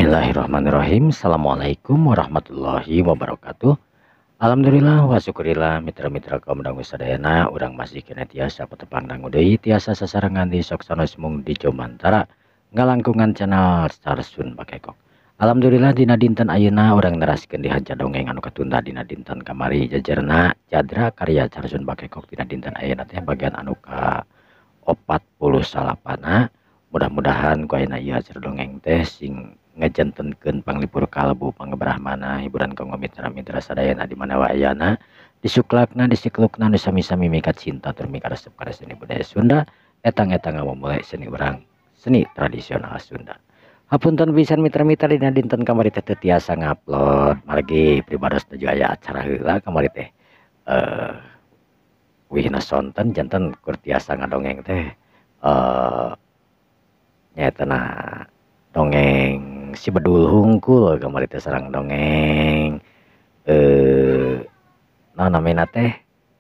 Bismillahirrahmanirrahim. Assalamualaikum warahmatullahi wabarakatuh. Alhamdulillah wa syukurillah mitra-mitra kaum dangu sadayana urang masih kena tiasa petepang dangu deui tiasa sasarengan di sok sanes mung di Jomantara ngalangkungan channel Carsun Bakekok. Alhamdulillah dina dinten ayeuna urang neraskeun di hanca dongeng anu katunda dina dinten kamari jajarna Jadra karya Carsun Bakekok dina dinten ayeuna teh bagian anu ka 49. Mudah-mudahan ku ayeuna ieu acara dongeng teh sing ngajantenkeun panglipur kalbu pangebrahmana hiburan kanggo mitra-mitra sadayana di mana wae ayana disuklakna disiklukna nu sami-sami mikat cinta tur mikaresep kana seni budaya Sunda etang-etang ngamumule seni urang seni tradisional Sunda. Hapunten pisan mitra-mitra dina dinten kamari teh teu tiasa ngupload margi pribados nuju aya acara heula kamari teh wihna sonten janten kur tiasa ngadongeng teh nyaeta dongeng si bedul hungkul kamari teh sareng dongeng naon namina teh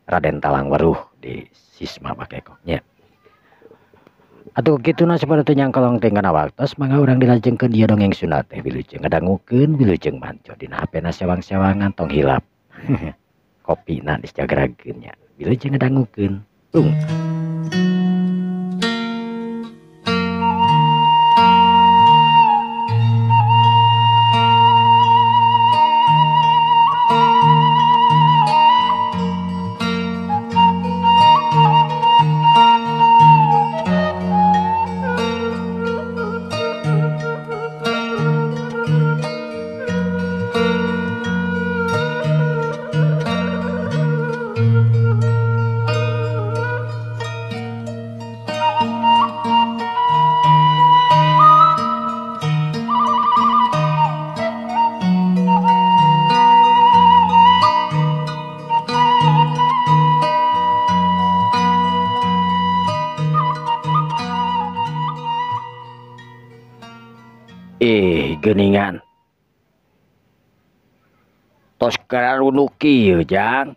Raden Talang Weruh di Sisma Bakekok nya. Atuh kituna supaya teu nyangkolong teh ngana waktos mangga urang dilajengkeun ieu dongeng Sunda teh wilujeng ngadangukeun wilujeng manco dina HP-na sewang-sewangan tong hilap kopina dijagrageun nya wilujeng ngadangukeun tung. Geuningan tos kararunuk kieu jang.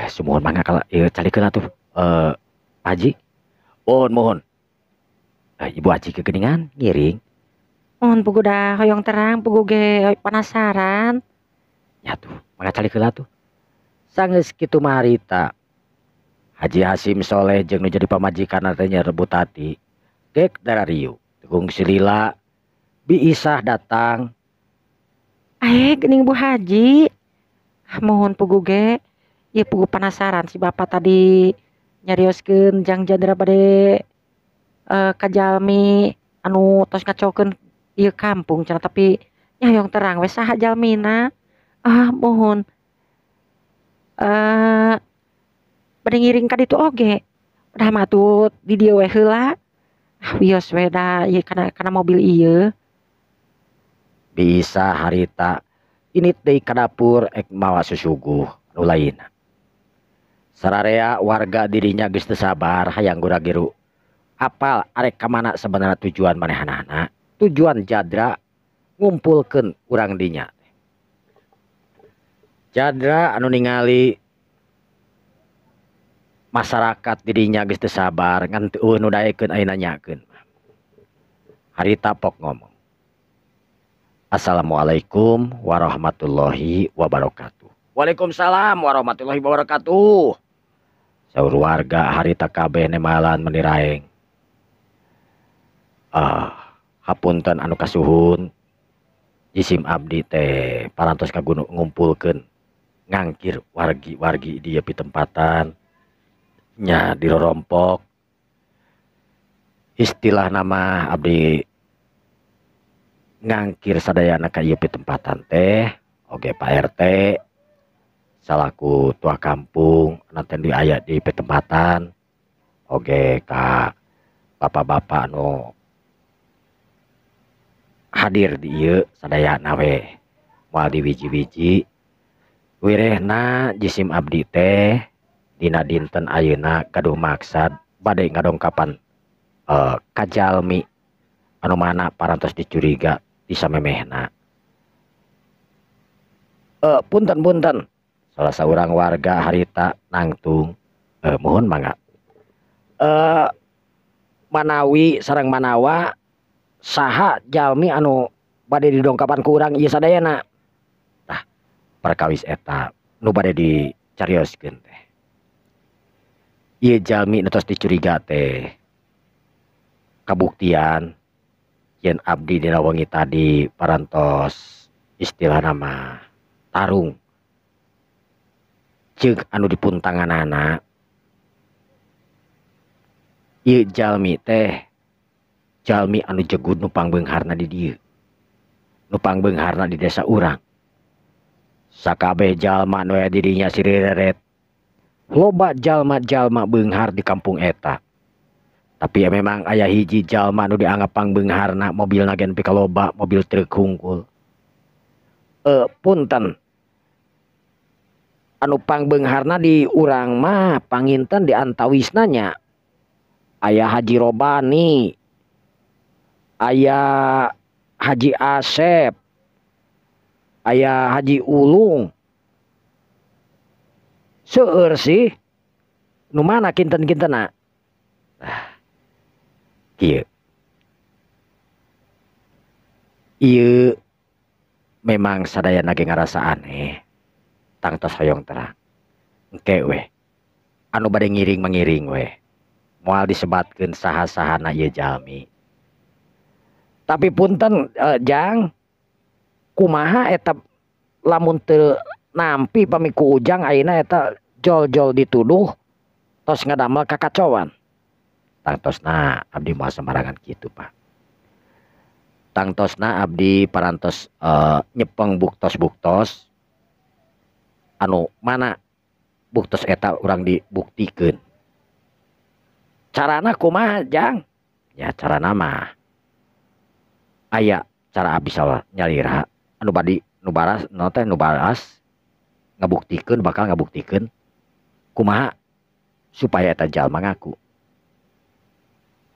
Sumuhun mangga kala ieu calikeun atuh Haji. Mohon mohon. Ibu Haji kegeuningan ngiring. Mohon pugu da hoyong terang pugu ge penasaran. Nya tuh mangga calikeun atuh. Sanggeus kitu marita Haji Hasim Soleh jeung nu jadi pamajikanna teh nyerebut hati. Gek darariu tegung silila Bi Isah datang. Geuning Bu Haji. Mohon pugu ge. Ieu pugu penasaran si bapak tadi nyarioskeun jang Jadra bade ka jalmi anu tos ngacokeun ieu kampung cenah tapi nya hoyong terang we saha jalmina. Mohon. Bade ngiring ka ditu oge. Udah mah atuh di dieu we heula. Wios we da ieu kana mobil ieu. Bisa harita init deui ka dapur ek mawa susuguh nu lainna. Sararea warga dirinya geus teu sabar hayang gura-giru. Apal arek ka mana sebenarnya tujuan manehanana? Tujuan Jadra ngumpulkeun urang dinya. Jadra anu ningali masyarakat dirinya geus teu sabar ngan teu nu daekeun aya nanyakeun. Harita pok ngomong. Assalamualaikum warahmatullahi wabarakatuh. Waalaikumsalam warahmatullahi wabarakatuh. Saur warga harita kabeh nemalan meniraeng. Hapunten anu kasuhun. Jisim abdi teh parantos kagunung ngumpulkeun ngangkir wargi-wargi di pitempatan nya dirorompok. Istilah nama abdi ngangkir sadayana ka ieu pitempatan teh oge Pak RT salaku tua kampung nanti di aya di pitempatan oge ka bapak-bapak nu hadir di ieu sadayana we moal diwiji-wiji wirehna jisim abdi teh dina dinten ayeuna gaduh maksad bade ngadongkapan ka jalmi anu mana parantos dicuriga di samemehna. Punten-punten salah seorang warga harita nangtung mohon mangga manawi sareng manawa saha jalmi anu Bade didongkapan ku urang ieu sadayana. Tah, perkawis eta nu bade dicarioskeun teh. Ieu jalmi nu tos dicuriga teh kabuktian yen abdi dina wengi tadi parantos istilahna mah tarung jeung anu dipuntanganana. Ieu jalmi teh jalmi anu jegud nu pangbeungharna di dieu, nu pangbeungharna di desa urang. Sakabeh jalma nu aya di dinya sirireret. Loba jalma-jalma beunghar di kampung eta. Tapi ya memang aya hiji jalma nu dianggap pangbeungharna, mobilna ge nepi ka loba, mobil truk hungkul. Punten. Anu pangbeungharna di urang mah panginten di antawisna nya. Aya Haji Robani, aya Haji Asep, aya Haji Ulung. Seueur sih. Nu mana kinten-kintenna? Nah, kieu. Ieu memang sadayana ge ngarasa aneh. Tangtos hoyong terang. Engke weh. Anu bade ngiring mangiring weh. Moal disebatkeun saha-sahana ieu jalmi. Tapi punten Jang, kumaha eta lamun teu nampi pami ku Ujang ayeuna eta jol-jol dituduh tos ngadamel kakacauan. Tangtosna abdi moal sembarangan kitu, Pak. Tangtosna abdi parantos nyepeng buktos-buktos anu mana buktos eta urang dibuktikeun. Carana kumaha, Jang? Ya carana mah aya cara abdi salah nyalira anu badi nu baras nu teh nu baras ngabuktikeun bakal ngabuktikeun kumaha supaya eta jalma ngaku.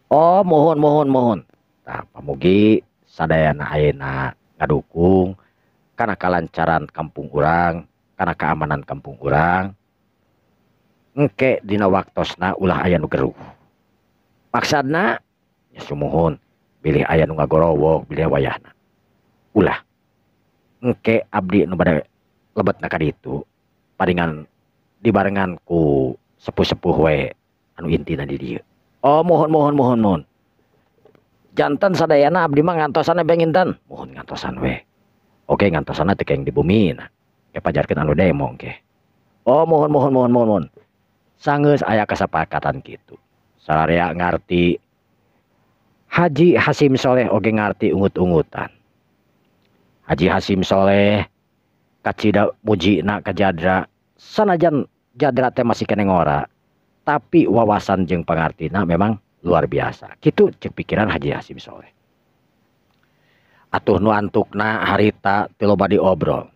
Oh, mohon mohon mohon. Tah pamugi sadayana ayeuna ngadukung kana kalancaran kampung urang, kana keamanan kampung urang. Engke dina waktosna ulah aya nu geruh. Maksudna ya sumuhun bilih aya nu ngagorowok bilih wayahna. Ulah engke abdi nu bade lebetna ka ditu paringan dibarengan ku sepuh-sepuh we anu intina di dieu. Oh, mohon mohon mohon mohon. Janten sadayana abdi mah ngantosan we inten. Mohon ngantosan we. Oke ngantosanna teu keng di bumi na. Ke pajarkeun anu demo engke. Oh, mohon mohon mohon mohon mohon. Sanggeus aya kasepakatan kitu. Sararea ngarti. Haji Hasim Soleh oge ngarti ungut-ungutan. Haji Hasim Soleh kacida mujina ka Jadra, sanajan Jadra teh masih keneh ngora, tapi wawasan jeung pangartina memang luar biasa. Kitu ceuk pikiran Haji Hasim Soleh. Atuh nu antukna harita teu loba diobrol.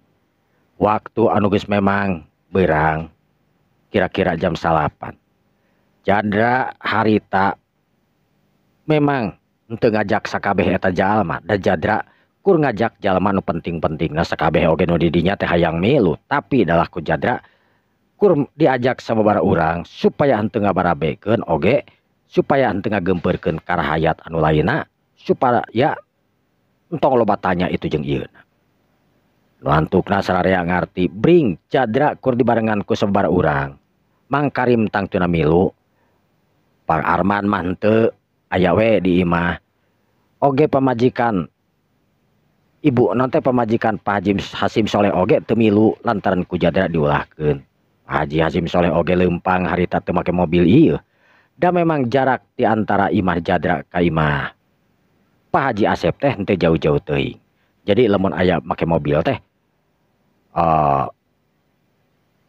Waktu anu geus memang beurang kira-kira jam 9. Jadra harita memang henteu ngajak sakabeh eta jalma, da Jadra kur ngajak jalma nu penting-pentingna sakabeh oge nu di dinya teh hayang milu, tapi dalah ku Jadra kur diajak sababaraha urang supaya henteu ngabarabekeun oge, supaya henteu ngagempeurkeun karahayat anu lainna, supaya entong loba tanya itu jeung ieu. Nu antukna sararea ngarti bring Jadra kur dibarengan ku sababaraha urang. Mang Karim tangtuna milu, Pak Arman mah henteu aya we di imah. Oge pamajikan ibu non teh pamajikan Pak Haji Hasim Soleh oge teu milu lantaran ku Jadra diulahkeun. Pak Haji Hasim Soleh oge leumpang harita teu make mobil ieu. Da memang jarak di antara imah Jadra ka imah Pak Haji Asep teh henteu jauh-jauh teuing. Jadi lamun aya make mobil teh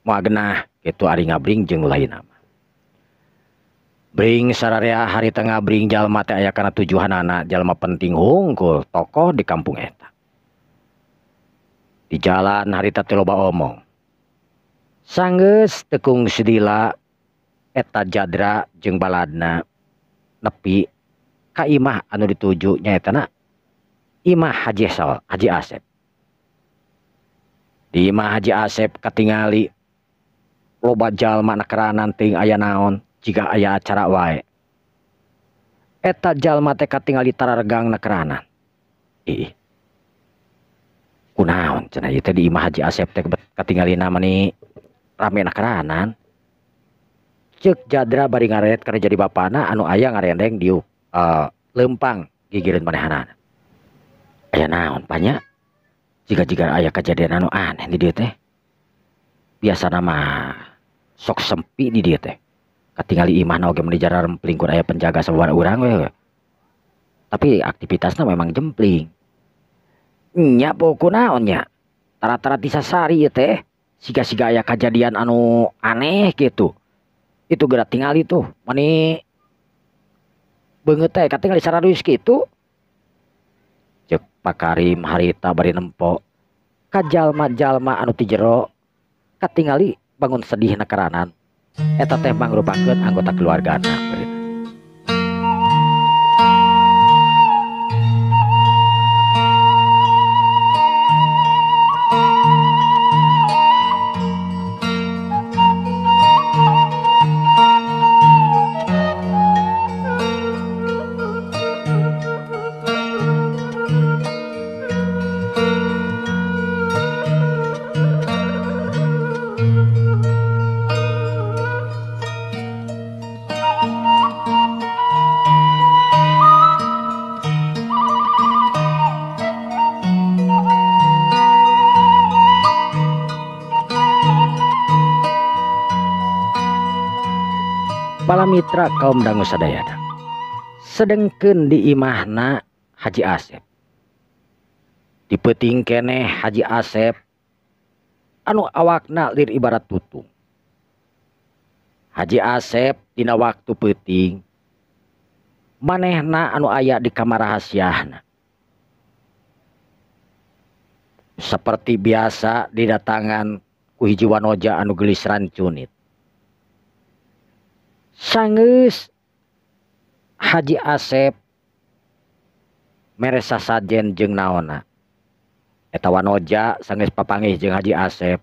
moal genah kitu ari ngabring jeung lainna. Bring sararea harita ngabring jalma teh aya kana tujuhanana, jalma penting hungkul tokoh di kampung eta. Di jalan harita teh loba omong. Sanggeus tekung sedila eta Jadra jeung baladna nepi ka imah anu dituju nyaetana imah Haji Sol, Haji Asep. Di imah Haji Asep katingali loba jalma nakeranan teuing aya naon jika aya acara wae. Eta jalma teh katingali tararegang nakeranan. Ih. Kunaon cenah ieu teh di imah Haji Asep teh katinggalina mani rame nakaranan. Ceuk Jadra bari ngaret kana jadi bapana anu aya ngarendeng diuk leumpang gigireun manehanana. Aya naon panya? Jiga-jiga aya kajadian anu aneh di dieu teh. Biasana mah sok sempi di dieu teh. Katingali imahna oge meni jararempling kun aya penjaga sababaraha urang we. Tapi aktivitasna memang jempling. Nya kunaon nya? Tara-tara disasari ieu teh. Siga-siga aya kajadian anu aneh gitu. Itu geura tingali tuh mani beungeut teh katingali sararius kitu. Ceuk Pak Karim harita bari nempo ka jalma-jalma anu ti jero katingali bangun sedih nakaranan. Eta teh mangrupakeun anggota keluargana. Para mitra kaum dangu sadayana. Sedengkeun di imahna Haji Asep. Di peuting keneh Haji Asep anu awakna lir ibarat tutung. Haji Asep dina waktu peuting manehna anu aya di kamar rahasiana. Seperti biasa didatangan ku hiji wanoja anu geulis rancunit. Sanggeus Haji Asep mere sasajen jeung naonna. Eta wanoja sanggeus papanggih jeung Haji Asep.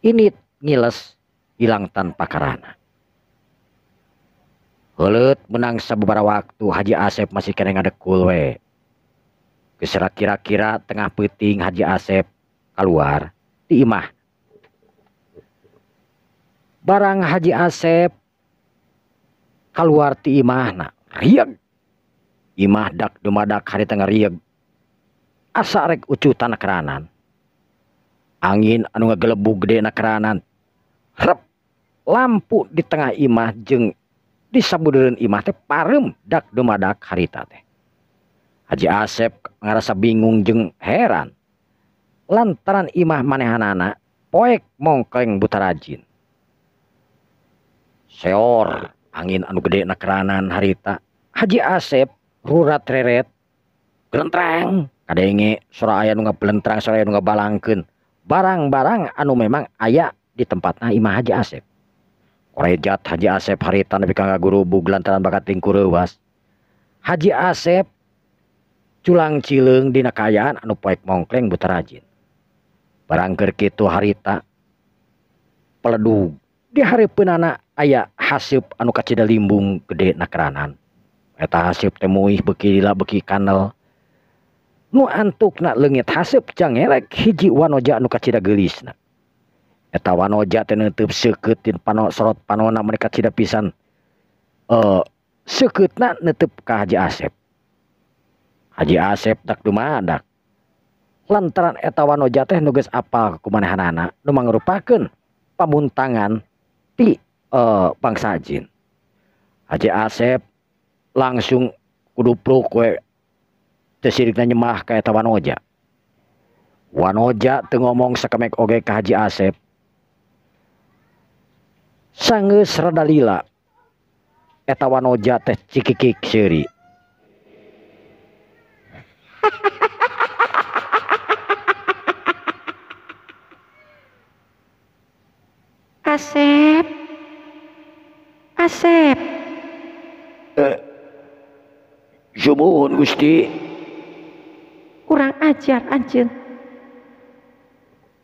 Ini ngiles hilang tanpa karana. Heuleut menang sababaraha waktu Haji Asep masih keneh ngadekul we. Geus kira-kira tengah peuting Haji Asep kaluar di imah. Barang Haji Asep kaluar ti imahna rieg. Imah dak dumadak harita ngarieg. Asa rek ucutan keranan. Angin anu ngagelebug gede na keranan. Rep lampu di tengah imah jeung di sabudeureun imah teh pareum dak dumadak harita teh. Haji Asep ngarasa bingung jeung heran. Lantaran imah manehanana poek mongkleng buta rajin. Seor angin anu gede na keranan harita. Haji Asep rurat reret gelentrang kadenge sora aya nu ngabelentrang sora aya nu ngabalangkeun barang-barang anu memang aya di tempatna imah Haji Asep. Korejat Haji Asep harita nepi ka ngagurubug lantaran bakat tingkureuwas. Haji Asep culang cileung dina kaayaan anu poek mongkleng buta rajin. Barang keur kitu harita peledug di hareupeunana aya haseup anu kacida limbung gede nakeranan. Eta haseup teh muih beuki lila beuki kanel. Nu antukna leungit haseup jangelek hiji wanoja anu kacida geulisna. Eta wanoja teh neunteup seukeut tin pano sorot panona meni kacida pisan. Seukeutna neunteup ka Haji Asep. Haji Asep dak dumadak. Lantaran eta wanoja teh nu geus apal kumanehanana nu mangrupakeun pamuntangan ti bangsa jin. Haji Asep langsung kudupluk we teu sirikna nyemah ka eta wanoja. Wanoja teu ngomong sakemek oge ka Haji Asep. Sanggeus rada lila eta wanoja teh cikikik seuri. Asep, Asep. Sumuhun Gusti. Kurang ajar anjeun.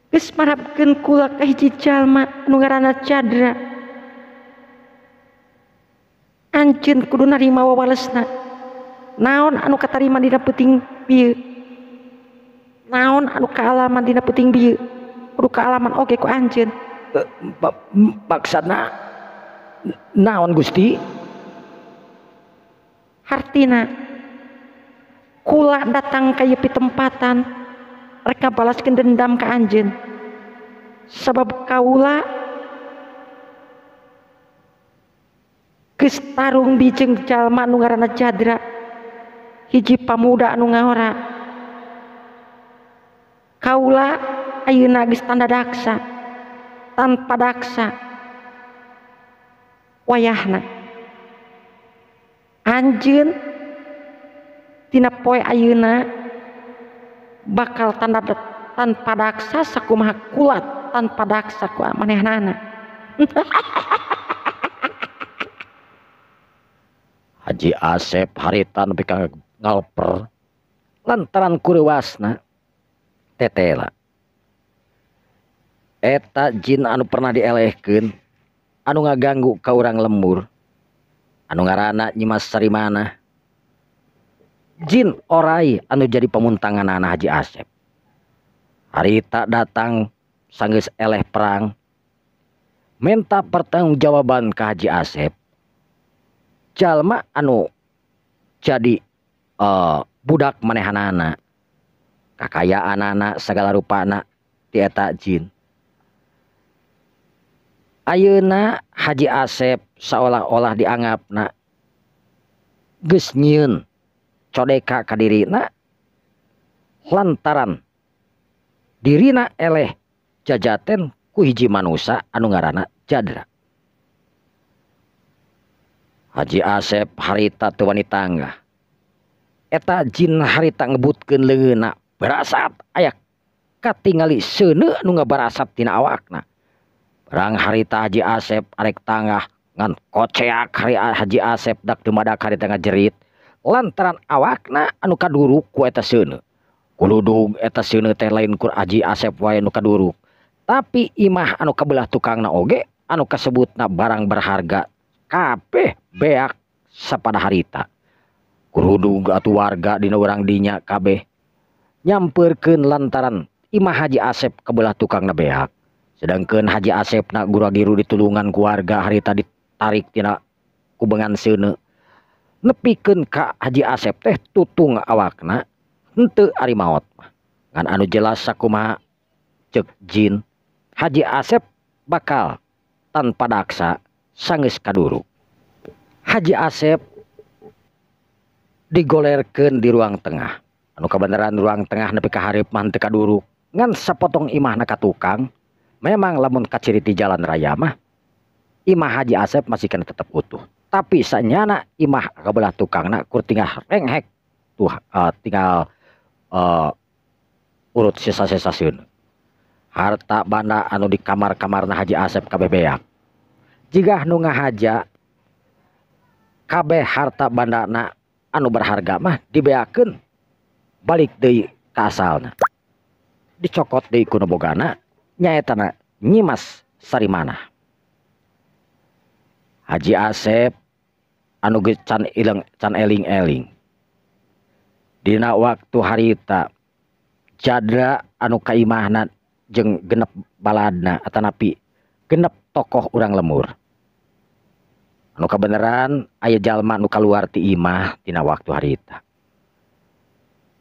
Geus marapkeun kula ka hiji jalma nu ngaranna Chandra. Anjeun kudu narima wawalesna. Naon anu katarima dina peuting bieu? Naon anu kaalaman dina peuting bieu kudu kaalaman oge ku anjeun. Maksudna naon Gusti? Hartina kula datang ka ieu pitempatan rek ngabalaskeun dendam ka anjeun. Sabab kaula geus tarung bijeng jalma anu ngaranna Jadra, hiji pamuda anu ngahora. Kaula ayeuna geus tanda daksa, tanpa daksa wayahna. Anjeun tina poe ayeuna bakal tanda tanpa daksa sakumaha kulat tanpa daksa ku manehnana. Haji Asep harita nepi ka ngalper lantaran kurewasna tetela. Eta jin anu pernah dielehkeun anu ngaganggu ka urang lembur anu ngaranna Nyimas Sarimana. Jin orai anu jadi pemuntanganana Haji Asep. Harita datang sanggeus eleh perang minta pertanggungjawaban ka Haji Asep. Jalma anu jadi budak manehanana, kakayaanana segala rupana ti eta jin. Ayeuna Haji Asep seolah-olah dianggapna geus nyieun codeka ka dirina lantaran dirina eleh jajaten ku hiji manusa anu ngaranna Jadra. Haji Asep harita teu wani tanggah. Eta jin harita ngebutkeun leungeunna barasat aya katingali seuneu nu ngabarasat tina awakna. Barang harita Haji Asep arek tanggah ngan koceak hari Haji Asep dak dumadak harita ngajerit lantaran awakna anu kaduruk ku eta seuneu. Kuludug eta seuneu teh lain kur Haji Asep wae nu kaduruk, tapi imah anu kabelah tukangna oge anu kasebutna barang berharga kabeh beak sapada harita. Kurudug atuh warga dina urang dinya kabeh nyampeurkeun lantaran imah Haji Asep kebelah tukangna beak. Sedangkeun Haji Asep na gura-giru ditulungan ku warga harita ditarik tina kubengan seuneu. Nepikeun ka Haji Asep teh tutung awakna henteu ari maot mah. Ngan anu jelas sakumaha ceuk jin Haji Asep bakal tanpa daksa sanggeus kaduruk. Haji Asep digolerkeun di ruang tengah. Anu kabeneran ruang tengah nepi ka hareup mah teu kaduruk. Ngan sapotong imahna ka tukang, memang lamun kaciri di jalan raya mah imah Haji Asep masih kena tetep utuh. Tapi sanyana imah kabelah tukangna kur tinggal renghek tuh, tinggal urut sesa-sesa seuneu. Harta banda anu di kamar-kamarna Haji Asep kabeh beak. Jigah nu ngahaja kabeh harta bandana anu berharga mah dibeakeun balik deui ka asalna. Dicokot deui ku nu bogana nyaetana Nyimas Sarimana. Haji Asep anu geus can ileng can eling-eling. Dina waktu harita Jadra anu kaimahna jeung genep baladna atanapi genep tokoh urang lemur. Anu kabeneran aya jalma nu kaluar ti imah tina waktu harita.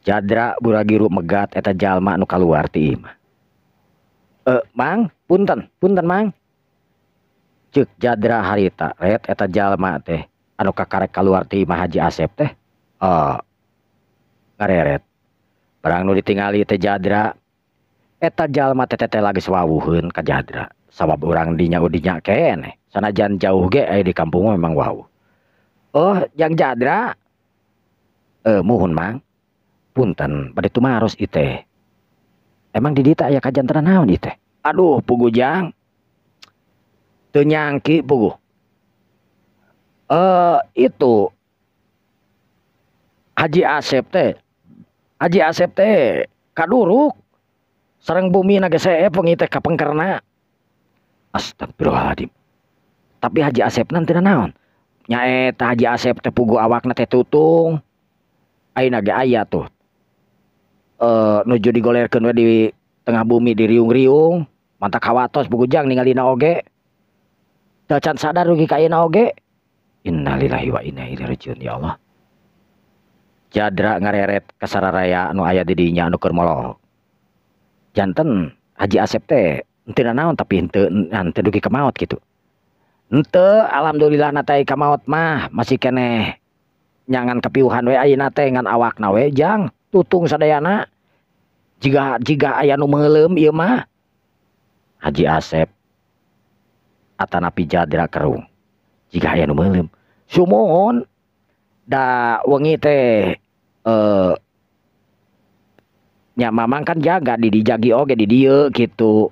Jadra buragiru megat eta jalma nu kaluar ti imah. Mang, punten, punten mang. Ceuk Jadra harita, ret eta jalma teh anu kakarek kaluar ti imah Haji Asep teh ngareret. Barang nu ditingali teh Jadra, eta jalma teh teh lagi wawuheun ka Jadra. Sabab urang dinya udinya keneh. Sanajan jauh ge aya di kampung memang wawuh. Oh, jang Jadra. Muhun mang. Punten bade tumaros ieu teh. Emang di dieu aya kajantenan naon ieu teh? Aduh, puguh jang. Teu nyangki puguh. Itu Haji Asep teh. Haji Asep teh kaduruk. Sareng bumi na geus seep wengi teh kapengkerna. Astagfirullahaladzim. Tapi Haji Asep nanti naon? Nyaeta Haji Asep teh puguh awakna teh tutung. Ayeuna ge aya tuh. Nuju digolerkeun we di tengah bumi di riung-riung mantak hawatos bugujang ningalina oge teu can sadar dugi ka ayeuna oge. Innalillahi wa inna ilaihi rajiun ya Allah. Jadra ngareret ka sararaya anu aya di dinya anu keur molok. Janten Haji Asep teh henteu nanaon tapi henteu henteu dugi ka maot kitu. Henteu, alhamdulillah na teh ka maot mah masih keneh nyangan kapiuhan we ayeuna teh ngan awakna we jang tutung sadayana. Jiga jiga aya nu meuleum ieu mah. Haji Asep atanapi Jadra kerung. Jiga aya nu meuleum. Sumuhun da wengi teh nya Mamang kan jaga di dijagi oge di dieu kitu.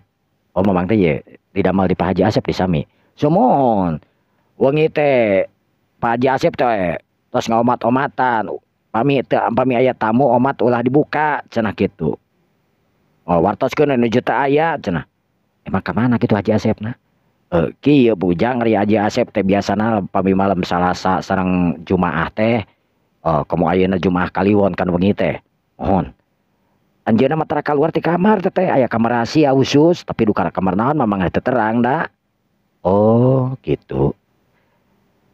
Oh Mamang teh ye didamel di Pak Haji Asep di sami. Sumuhun wengi teh Pak Haji Asep teh tos ngaomat-omatan. Pami teu pami aya tamu omat ulah dibuka cenah kitu. Oh wartoskeun nuju teu aya cenah. Emang ka mana kitu Haji Asepna? Kieu bujang ri Haji Asep teh biasana pami malam Salasa sareng Jumaah teh komo ayeuna Jumaah Kaliwon kan wengi teh. Mohon. Anjeunna mah tara kaluar ti kamar teh aya kamar rahasia khusus tapi duka kamar naon Mamang teu terang da. Oh gitu.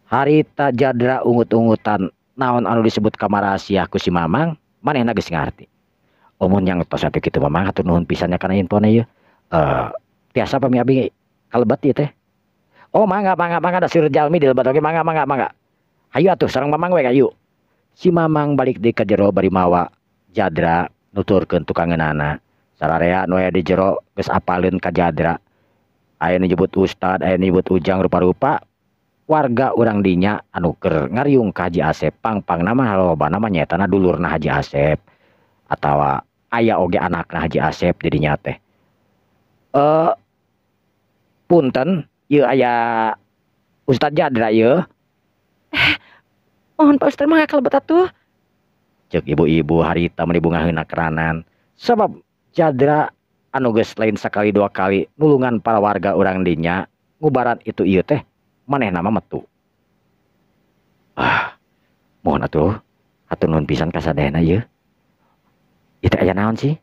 Harita Jadra ungut-ungutan naon anu disebut kamar rahasia ku si Mamang manehna geus ngarti. Omun yang tos atuh kitu Mamang hatur nuhun pisan nya kana infona ieu. Tiasa pami abi kalebet ieu teh. Oh mangga mangga mangga da seueur jalmi di lebet oge mangga mangga mangga. Hayu atuh sareng Mamang we hayu. Si Mamang balik deui ka jero bari mawa Jadra nuturkeun tukangeunana. Sararea nu aya di jero geus apaleun ka Jadra. Aya nu nyebut ustad, aya nu nyebut ujang rupa-rupa. Warga urang dinya anu keur ngariung ka Haji Asep pang-pangna mah lobana mah nyaetana dulurna Haji Asep atawa aya oge anakna Haji Asep di dinya teh. Punten ieu aya Ustad Jadra ieu. Mohon Pak Ustad mah kalebet atuh. Ceuk ibu-ibu harita meuni bungaheuna keranan sabab Jadra anu geus lain sakali dua kali nulungan para warga urang dinya ngubaran itu ieu teh manehna mah metu. Ah, mohon atuh hatur nuhun pisan ka sadayana ieu. Ieu teh aya naon sih?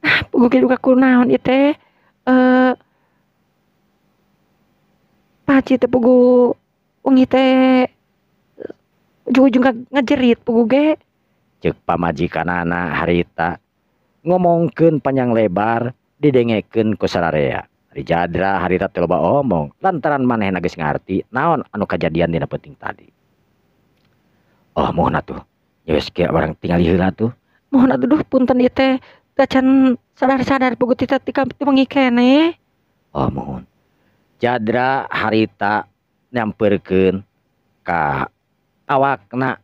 Ah, puguh ge duka kunaon ieu teh? Pak Haji teh puguh wengi teh ujung-ujung ngajerit puguh ge. Ceuk pamajikanana harita ngomongkeun panjang lebar didengekeun ku sararea. Ari Jadra harita teh loba omong lantaran manehna geus ngarti naon anu kajadian dina peuting tadi. Oh mohon atuh nya geus kieu urang tingali heula atuh. Mohon atuh duh punten ieu teh teu can sadar-sadar puguh ti teh wengi keneh. Oh mohon. Jadra harita nyamperkeun ka awakna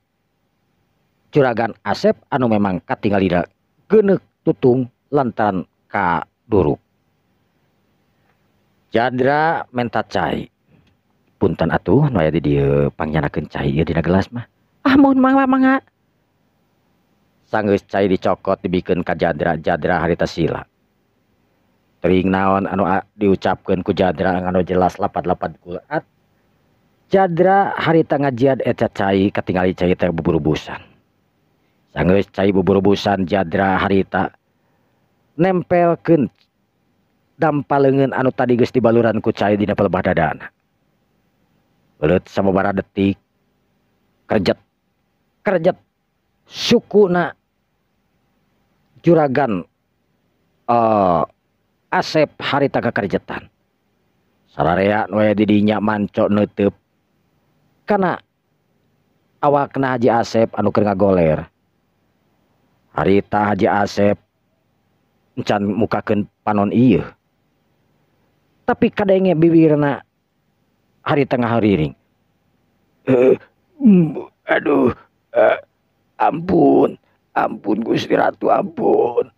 Juragan Asep anu memang katingalina geuneuk tutung lantaran kaduruk. Jadra menta cai. Punten atuh nu aya di dieu pangyanakeun cai ieu dina gelas mah. Ah mohon mangga mangga. Sanggeus cai dicokot dibikeun ka Jadra, Jadra harita sila. Teuing naon anu diucapkeun ku Jadra anu jelas lapad-lapad kulat. Jadra harita ngajiad eta cai katingali cai teh buburubusan. Sanggeus cai buburubusan Jadra harita nempelkeun dampaleungeun anu tadi geus dibaluran ku cai dina pelebah dadana. Beuleut sababaraha detik kerjet kerjet sukuna juragan Asep harita kakerjetan. Sararea nu aya di dinya manco neuteub kana awakna Haji Asep anu keur ngagoler. Harita Haji Asep encan mukakeun panon ieu. Tapi kadenge bibirna harita ngahariring. Aduh, ampun, ampun Gusti Ratu, ampun.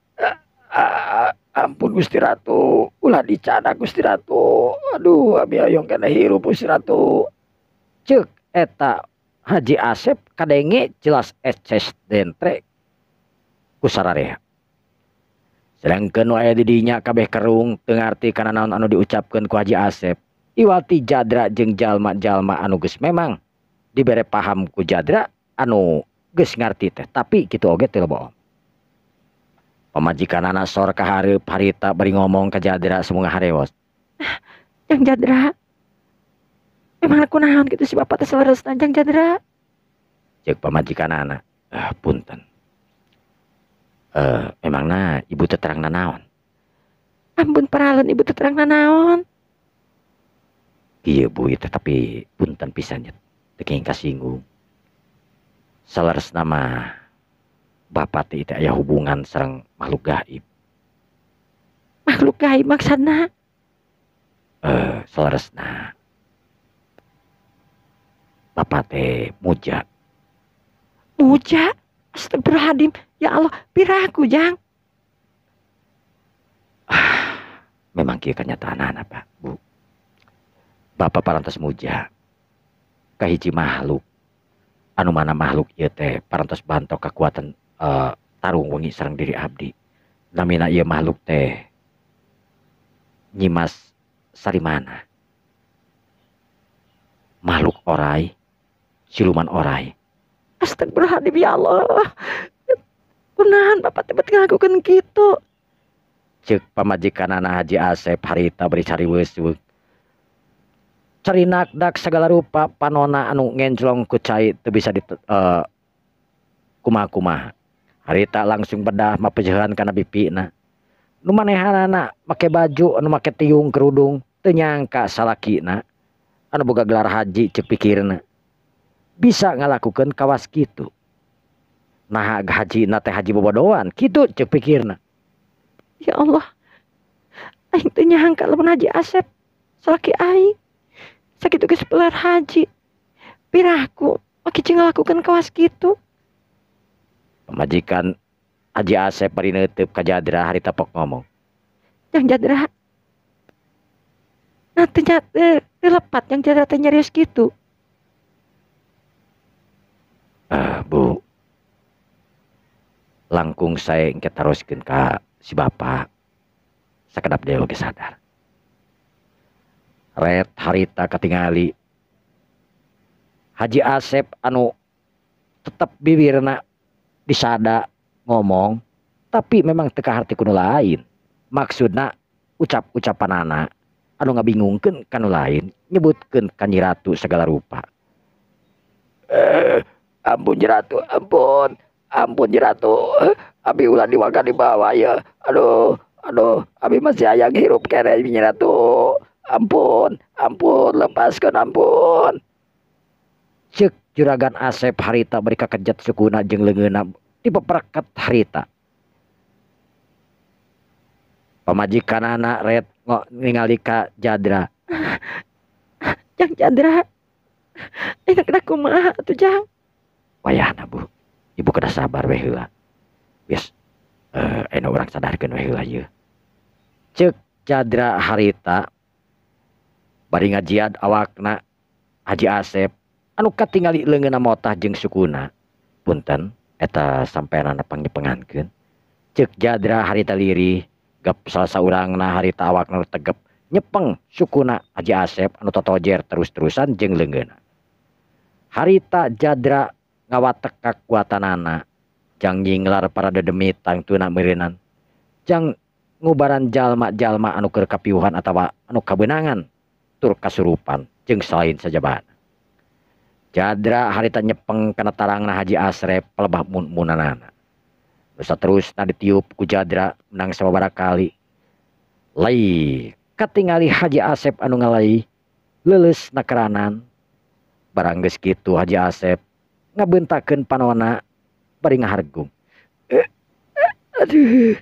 Ampun Gusti Ratu, ulah dicanak Gusti Ratu. Aduh, abi hoyong keneh hirup Gusti Ratu. Ceuk eta Haji Asep kadenge jelas eces dentre ku sararea. Sedangkeun nu aya di dinya kabeh kerung teu ngarti kana naon anu diucapkeun ku Haji Asep. Iwati Jadra jeung jalma-jalma anu geus memang dibere paham ku Jadra anu geus ngarti teh, tapi kitu oge teu bohong. Pamajikanana sor ka hareup harita bari ngomong ka Jadra semoga harewos. Jang Jadra. Memang kunaon kitu si bapak teh saleresna Jang Jadra? Ceuk pamajikanana, punten. Memangna ibu teh terang nanaon? Ampun paralun ibu teh terang nanaon. Kieu Bu ieu teh tapi punten pisan nya teu kenging kasinggung. Saleresna mah bapak teh aya hubungan sareng makhluk gaib. Makhluk gaib maksudna? Saleresna bapak teh muja. Muja? Astagfirullahaladzim. Ya Allah, piraku Jang. Memang kieu kenyataanana Pak, Bu. Bapak parantos muja ka hiji makhluk anu mana makhluk ieu teh parantos bantok kekuatan tarung wengi sareng diri abdi. Namina ieu makhluk teh Nyimas Sarimana. Makhluk orai, siluman orai. Astagfirullahaladzim ya Allah. Kunaon bapak teh bet ngalakukeun kitu? Ceuk pamajikanana Haji Asep harita bari cariweus. Carinak dak segala rupa panona anu ngenclong ku cai teu bisa di kumaha-kumaha. Harita langsung bedah mapejehan kana pipina. Nu manehanana make baju anu make tiung kerudung teu nyangka salakina anu boga gelar haji ceuk pikirna bisa ngalakukeun kawas kitu. Naha hajina teh haji bobodoan kitu ceuk pikirna. Ya Allah, aing teu nyangka lamun Haji Asep salaki aing sakitu geus pelar haji. Piraku make jeung ngalakukeun kawas kitu. Pamajikan Haji Asep bari neuteub ka Jadra harita pok ngomong. Jang Jadra. Nah teu lepat Jang Jadra teh nyarios kitu. Bu, langkung saya engke taroskeun ka si bapak. Sakedap deui oge sadar. Ret harita katingali Haji Asep anu tetep bibirna disada ngomong tapi memang teu kaharti ku nu lain. Maksudna ucap-ucapanana anu ngabingungkeun ka nu lain, nyebutkeun ka Nyi Ratu segala rupa. Ampun Nyi Ratu, ampun. Ampun Nyi Ratu, abi ulah diwaga di bawah ya. Aduh, aduh, abi masih hayang hirup keneh Nyi Ratu. Ampun, ampun, lepaskan ampun. Ceuk Juragan Asep harita bari kakejet sukuna jeung leungeunna dipepereket harita. Pamajikanana ret ningali ka Jadra. Jang Jadra, enak dah kumaha atuh Jang. Wayahna Bu, ibu kedah sabar we heula. Geus, anu urang sadarkeun we heula ieu. Ceuk Jadra harita bari ngajiad awakna Haji Asep anu katingali leungeunna motah jeung sukuna. Punten eta sampeanana pangnyepengankeun. Ceuk Jadra harita lirih gep salah saurangna harita awakna tegep nyepeng sukuna Haji Asep anu totojer terus-terusan jeung leungeunna. Harita Jadra ngawatek kakuatanana jang nyinglar para dedemit tangtuna meureunan jang ngubaran jalma-jalma anu keur kapiuhan atawa anu kabeunangan tur kasurupan jeung salain sajabana. Jadra harita nyepeng kana tarangna Haji Asep pelebah mun-munanana. Nu saterusna ditiup ku Jadra menang sababaraha kali. Lai katingali Haji Asep anu ngalai leuleus nakeranan. Barang geus kitu Haji Asep ngabeuntakeun panona bari ngahargung. Aduh.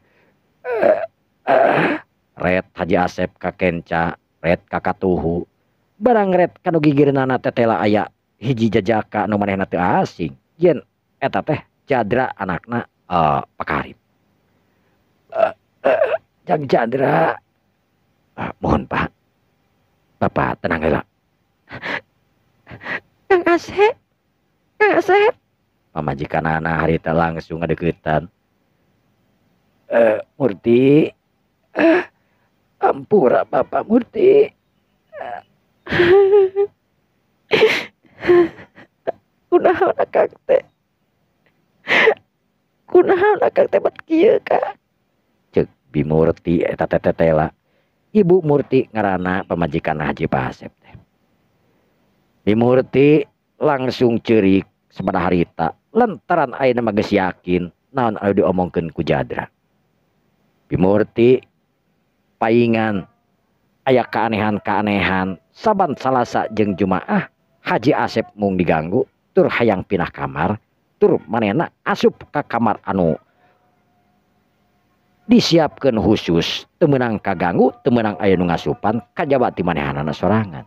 Ret Haji Asep ka kenca, ret ka katuhu. Barang ret kanu gigirnana tetela aya hiji jajaka anu manehna teu asing. Yen eta teh Jadra anakna Pak Karim. Jang Jadra. Mohon Pak. Bapak tenang heula. Kang Asep. Kang Asep. Pamajikanana harita langsung ngadeukeutan. Murti. Ampura Bapak Murti. Kunaon akang teh? Kunaon akang teh bet kieu ka? Bi Murti eta tetela Ibu Murti ngaranna pamajikan Haji Pak Asep teh. Bi Murti langsung ceurik sabada harita lantaran ayeuna mah geus yakin naon anu diomongkeun ku Jadra. Bi Murti paingan aya keanehan-keanehan saban Salasa jeung Jumaah Haji Asep mung diganggu tur hayang pindah kamar tur manehna asup ka kamar anu disiapkeun khusus teu meunang kaganggu teu meunang aya nu ngasupan kajaba ti manehanana sorangan.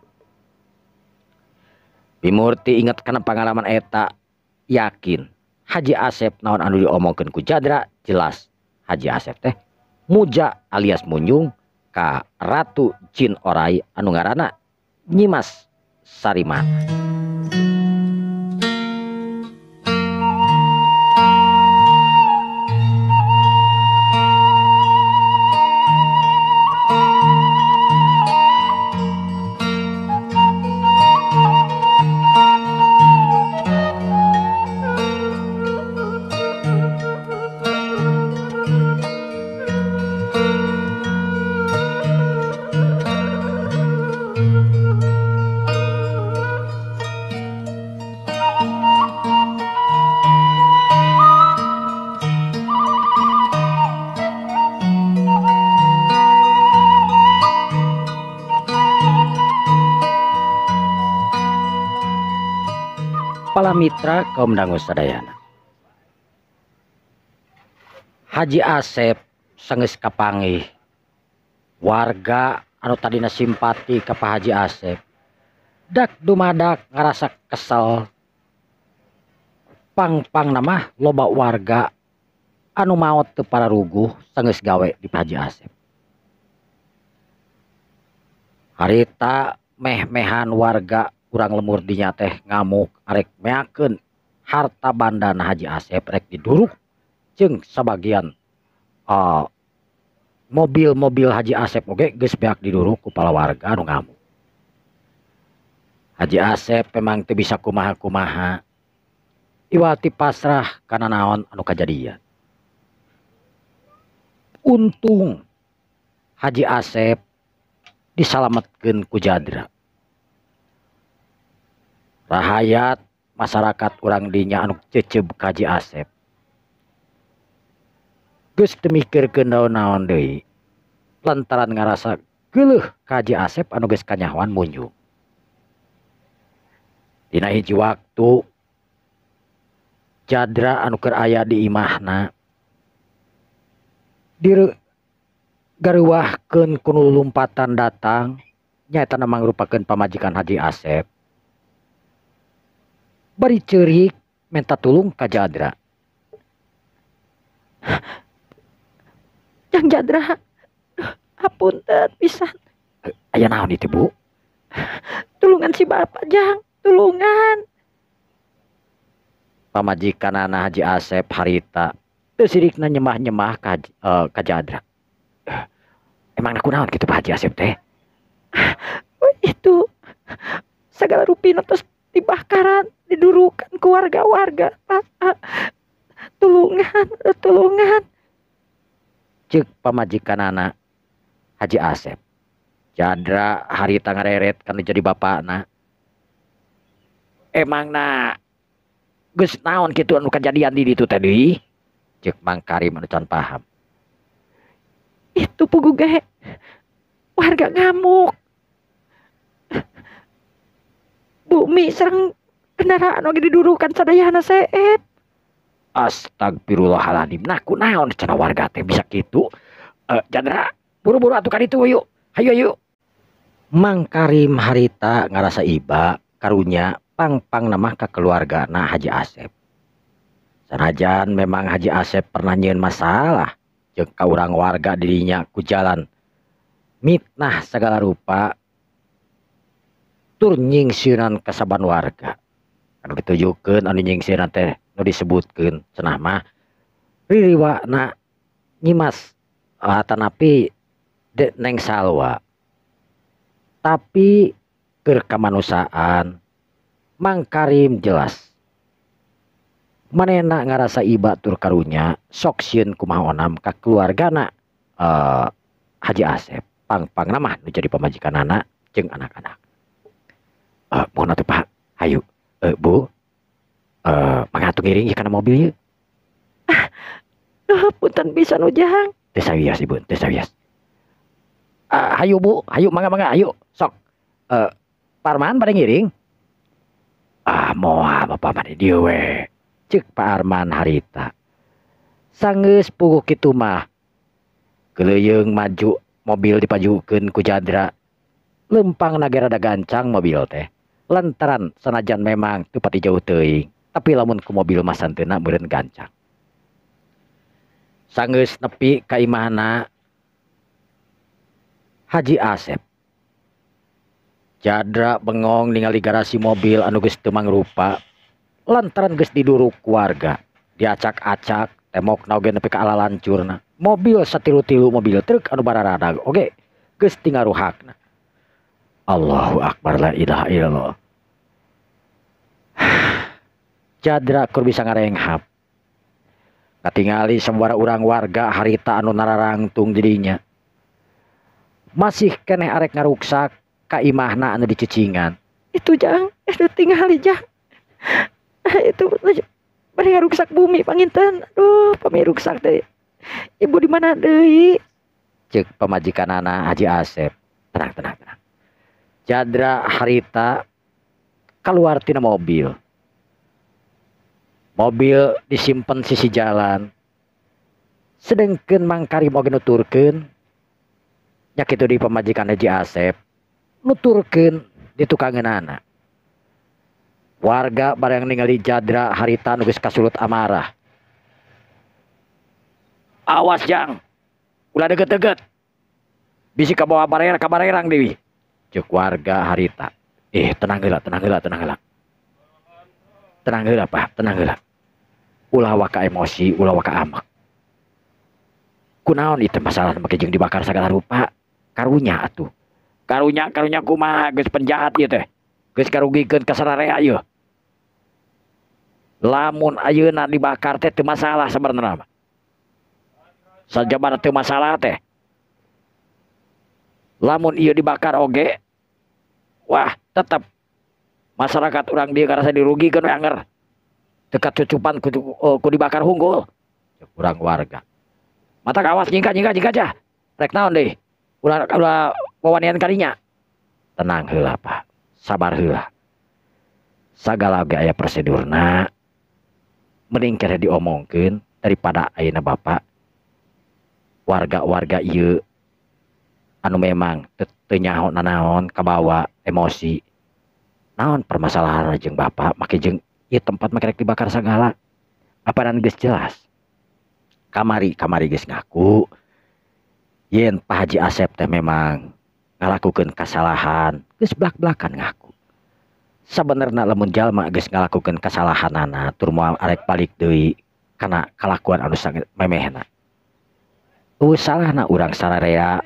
Bi Murti inget kana pangalaman eta yakin Haji Asep naon anu diomongkeun ku Jadra jelas Haji Asep teh muja alias munjung ka Ratu Jin Orai anu ngaranna Nyimas Sarimana. Mitra kaum dangu sadayana. Haji Asep sanggeus kapanggih warga anu tadina simpati ka Pak Haji Asep dak dumadak ngarasa kesel pang-pang nama loba warga anu maot teu pararuguh sanggeus gawe di Pak Haji Asep. Harita meh-mehan warga urang lemur dinya teh ngamuk arek meakeun harta bandana Haji Asep rek diduruk jeung sabagian mobil-mobil Haji Asep oge geus beak diduruk ku pala warga anu ngamuk. Haji Asep memang teu bisa kumaha-kumaha iwati pasrah kana naon anu kajadian. Untung Haji Asep disalametkeun ku Jadra. Rahayat masyarakat urang dinya anu ceceb ka Haji Asep geus teu mikirkeun naon-naon deui lantaran ngarasa geuleuh ka Haji Asep anu geus kanyahoan munjung. Dina hiji waktu Jadra anu keur aya di imahna digareuwahkeun ku nu lumpatan datang nyaeta mangrupakeun pamajikan Haji Asep. Bari ceurik minta tulung ka Jadra. Jang Jadra, hapunten pisan. Aya naon itu Bu? Tulungan si bapak Jang, tulungan. Pamajikanana Haji Asep harita teu sirikna nyemah-nyemah ka Jadra. Emang aku naon kitu Pak Haji Asep teh? Itu segala rupina terus dibakaran, didurukan ke warga-warga. Tulungan, tulungan. Cek pamajikanana Haji Asep. Jadra harita ngareret kan jadi bapakna. Emangna geus naon kitu anu kajadian di ditu tadi? Cek Mang Karim anu can paham. Itu pugu ge warga ngamuk. Bumi serang kendaraan oge didurukan sadayana seep. Astagfirullahaladzim. Nah kunaon cenah warga teh bisa kitu? Jadra, buru-buru atuh ka ditu yuk. Hayu hayu. Mang Karim harita ngarasa iba karunya pang-pang nama ka keluargana Haji Asep. Sanajan memang Haji Asep pernah nyieun masalah jeung ka urang warga dirinya ku jalan mitnah segala rupa tur nyingsieunan ka saban warga. Anu ditujukeun anu nyingsieunan teh nu disebutkeun cenah mah ririwana Nyimas tanapi Neng Salwa. Tapi keur kamanusiaan Mang Karim jelas manehna ngarasa iba tur karunya sok sieun kumaha onam ka keluargana Haji Asep pang-pangna mah nu jadi pamajikanana jeung anak-anak. Mohon atuh Pak, hayu Bu, mangga atuh ngiring ieu kana mobil ieu. Duh, punten pisan Ujang. Teu sawios Ibu, teu sawios. Hayu Bu, hayu mangga mangga hayu sok. Pak Arman bade ngiring? Ah, moal bapak mah di dieu we. Ceuk Pak Arman harita. Sanggeus puguh kitu mah keleuyeung maju mobil dipajukeun ku Jadra. Lempangna ge rada gancang mobil teh. Lantaran sanajan memang teu pati jauh teuing, tapi lamun ku mobil mah santeuna meureun gancang. Sanggeus nepi ka imahna Haji Asep. Jadra bengong ningali garasi mobil anu geus teu mangrupa lantaran geus diduruk warga, diacak-acak tembokna oge nepi ka alalancurna. Mobil satilu-tilu mobil truk anu bararadag oge geus tingaruhakna. Allahu akbar, la ilaha illallah. Jadra keur bisa ngarenghap. Katingali sababaraha urang warga harita anu nararangtung didinya. Masih keneh arek ngaruksak ka imahna anu dicicingan. Itu Jang, itu tingali Jang. Itu bade ngaruksak bumi panginten. Aduh, pami ruksak teh. Ibu di mana deui? Ceuk pamajikanana Haji Asep. Tenang, tenang, tenang. Jadra harita keluar tina mobil. Mobil disimpen sisi jalan. Sedengkeun Mang Karim oge nuturkeun nya kitu di pamajikan Haji Asep nuturkeun di tukangeunana. Warga bareng ningali Jadra harita nu geus kasulut amarah. Awas Jang, ulah deket-deket. Bisi kabawa barer kabarerang deui. Ceuk warga harita. Tenang heula, tenang heula, tenang heula. Tenang heula Pak, tenang heula. Ulah waka emosi, ulah waka amek. Kunaon ieu masalah make jeung dibakar sagala rupa? Karunya atuh. Karunya, karunya kumaha geus penjahat ieu teh. Geus karugikeun ka sararea ieu. Lamun ayeuna dibakar teh teu masalah sabenerna mah. Sajabana teu masalah teh. Lamun ieu dibakar oge, wah tetep masyarakat urang dieu ngarasa dirugikeun we anger. Teu kacucupan ku dibakar hunggul. Urang warga. Mata kawas nyingka nyingka nyingka aja. Rek naon deui? Ulah ulah wawanian kadinya. Tenang heula Pak, sabar heula. Sagala ge aya prosedurna. Mending kere diomongkeun daripada ayeuna bapak warga-warga ieu anu memang teu nyaho nanaon kabawa emosi. Naon permasalahan jeung bapak make jeung ieu tempat make rek dibakar sagala. Apanan geus jelas. Kamari kamari geus ngaku yen Pak Haji Asep teh memang ngalakukeun kasalahan, geus blak-blakan ngaku. Sabenerna lamun jalma geus ngalakukeun kasalahanana tur moal arek balik deui kana kalakuan anu sangat memehna. Eueuh salahna urang sararea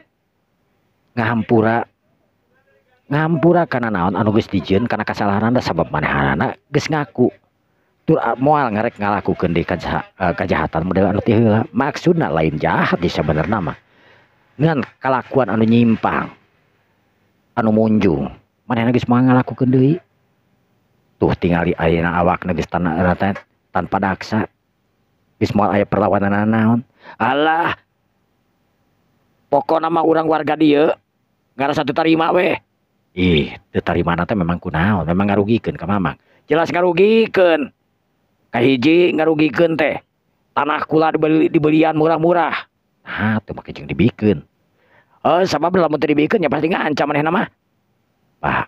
ngahampura ngahampura kana naon anu geus dijieun kana kasalahanana sabab manehanana geus ngaku. Tur moal ngarek ngalakukeun deui kajahatan model anu ti heula. Maksudna lain jahat di sabenerna mah. Ngan kalakuan anu nyimpang, anu munjung, manehna geus moal ngalakukeun deui. Tuh tingali ayeuna awakna geus tanpa daksa. Geus moal aya perlawanan naon. Alah. Pokona mah urang warga dieu ngarasa teu tarima weh. Ih, teu tarimana teh memang kunaon, memang ngarugikeun ka Mamang. Jelas ngarugikeun. Kahiji ngarugikeun teh. Tanah kula dibelian murah-murah. Nah, teu make jeung dibikeun. Sabab lamun teu dibikeun ya pasti ngancam manehna mah. Pak,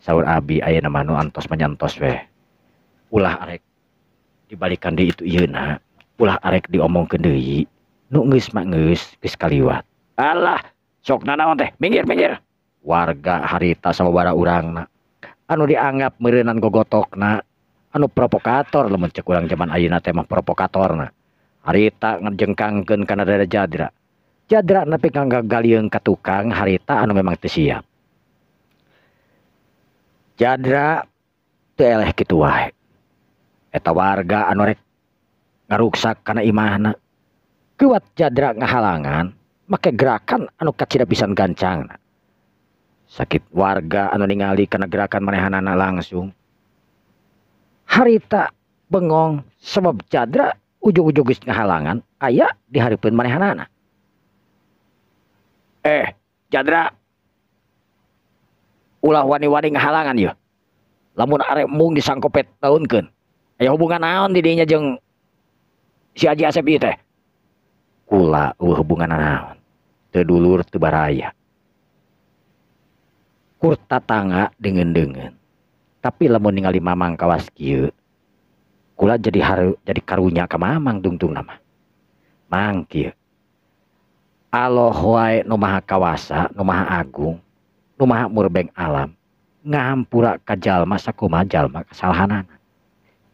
saur abi ayeuna mah nu antos manyantos weh. Ulah arek dibalikan deui itu ieuna, ulah arek diomongkeun deui. Nu geus mah geus, geus kaliwat. Alah, sok nanaon teh, minggir minggir. Warga harita sababaraha urangna anu dianggap meureunan gogotokna, anu provokator lamun cek urang jaman ayeuna teh mah provokatorna. Harita ngejengkangkeun kana dada Jadra. Jadra nepi ka ngagalieung ka tukang harita anu memang teu siap. Jadra teu eleh kitu wae. Eta warga anu rek ngaruksak kana imahna. Kuat Jadra ngahalangan make gerakan anu kacida pisan gancangna. Sakit warga anu ningali kana gerakan manehanana langsung. Harita bengong sebab Jadra ujug-ujug geus ngahalangan aya di hareupeun manehanana. Jadra, ulah wani-wani ngahalangan yeuh. Lamun arek mung disangkopet taunkeun. Aya hubungan naon di dinya jeung si Haji Asep ieu teh? Kula eueuh hubungan naon. Teu dulur teu baraya. Kur tatangga deungeun-deungeun. Tapi lamun ningali Mamang kawas kieu, kula jadi haru, jadi karunya ka Mamang dungtungna mah. Mang kieu. Allah wae nu maha kawasa, nu maha agung, nu maha murbeng alam, ngahampura ka jalma sakumaha jalma kasalahanana.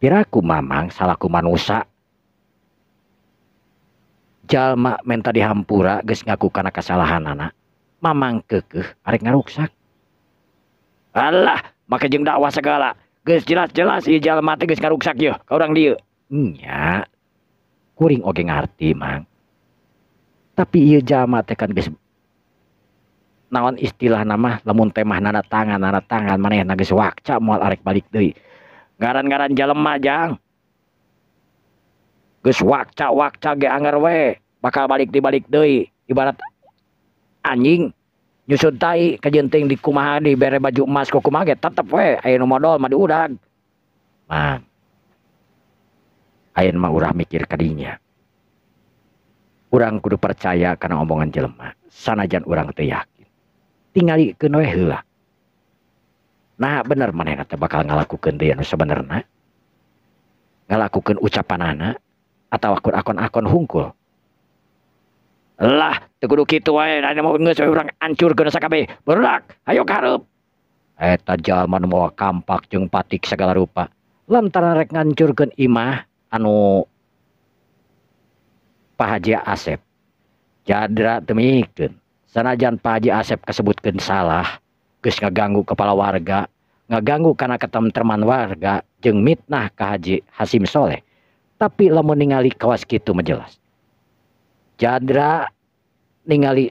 Piraku Mamang salaku manusa. Jalma menta dihampura geus ngaku kana kasalahanana, Mamang keukeuh arek ngaruksak. Alah, make jeung dakwah segala. Geus jelas-jelas ieu jalma teh geus ngaruksak yeuh ka urang dieu. Nya, kuring oge ngarti, Mang. Tapi ieu jalma teh kan geus naon istilah nama lamun teh mah nanda tangan manehna geus wakca moal arek balik deui. Ngaran-ngaran jalma jang. Geus wakca-wakca ge anger we, bakal balik dibalik deui. Ibarat anjing nyusud tai kajenting di kumaha dibere baju emas ku kumaha ge tetep we aya nu modol mah diudag. Mang. Ayeuna mah urang mikir ka dinya. Urang kudu percaya kana omongan jelema sanajan urang teu yakin. Tingalikeun we heula. Nah bener manehna teh bakal ngalakukeun deui anu sabenerna. Ngalakukeun ucapanana atawa kur akon-akon hungkul. Lah teu kudu kitu wae, aya mah geus we urang ancurkeun sakabeh. Barudak, hayo ka hareup. Eta jalma nu mawa kampak jeung patik sagala rupa. Lantaran rek ngancurkeun imah anu Pak Haji Asep. Jadra teu mikeun. Sanajan Pak Haji Asep kasebutkeun salah, geus ngaganggu kepala warga, ngaganggu kana ketentreman warga jeung mitnah ka Haji Hasim Soleh. Tapi lamun ningali kawas kitu mah jelas. Jadra ningali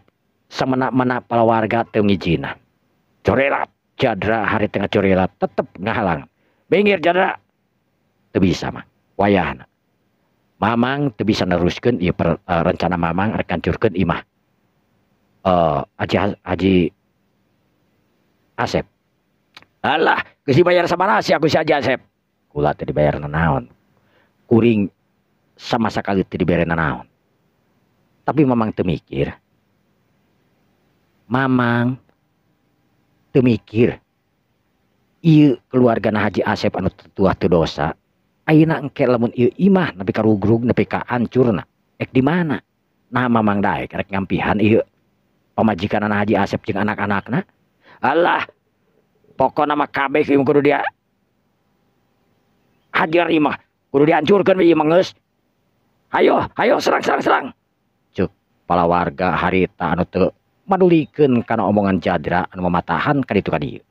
samena-mena para warga teu ngijinan. Corelat Jadra hari tengah corelat tetep ngahalang. Binggir Jadra. Teu bisa mah wayahna. Mamang teu bisa neruskeun ieu rencana Mamang rek ngancurkeun imah. Haji Asep. Alah, geus dibayar sabaraha sia ku si Haji Asep? Kula teu dibayar nanaon. Kuring sama sakali teu dibere nanaon. Tapi Mamang teu mikir. Mamang teu mikir. Ieu keluargana Haji Asep anu tuah teu dosa. Ayeuna engke lamun ieu imah nepi ka rugrug nepi ka ancurna. Ek di mana? Nah Mamang daek rek ngampihan ieu pamajikanana Haji Asep jeung anak-anakna. Alah, pokona mah kabeh ieu kudu dia hajar imah, kudu dihancurkeun ieu mah geus. Hayo, hayo serang serang serang. Ceuk pala warga harita anu teu madulikeun kana omongan Jadra anu mamatahan ka ditu ka dieu.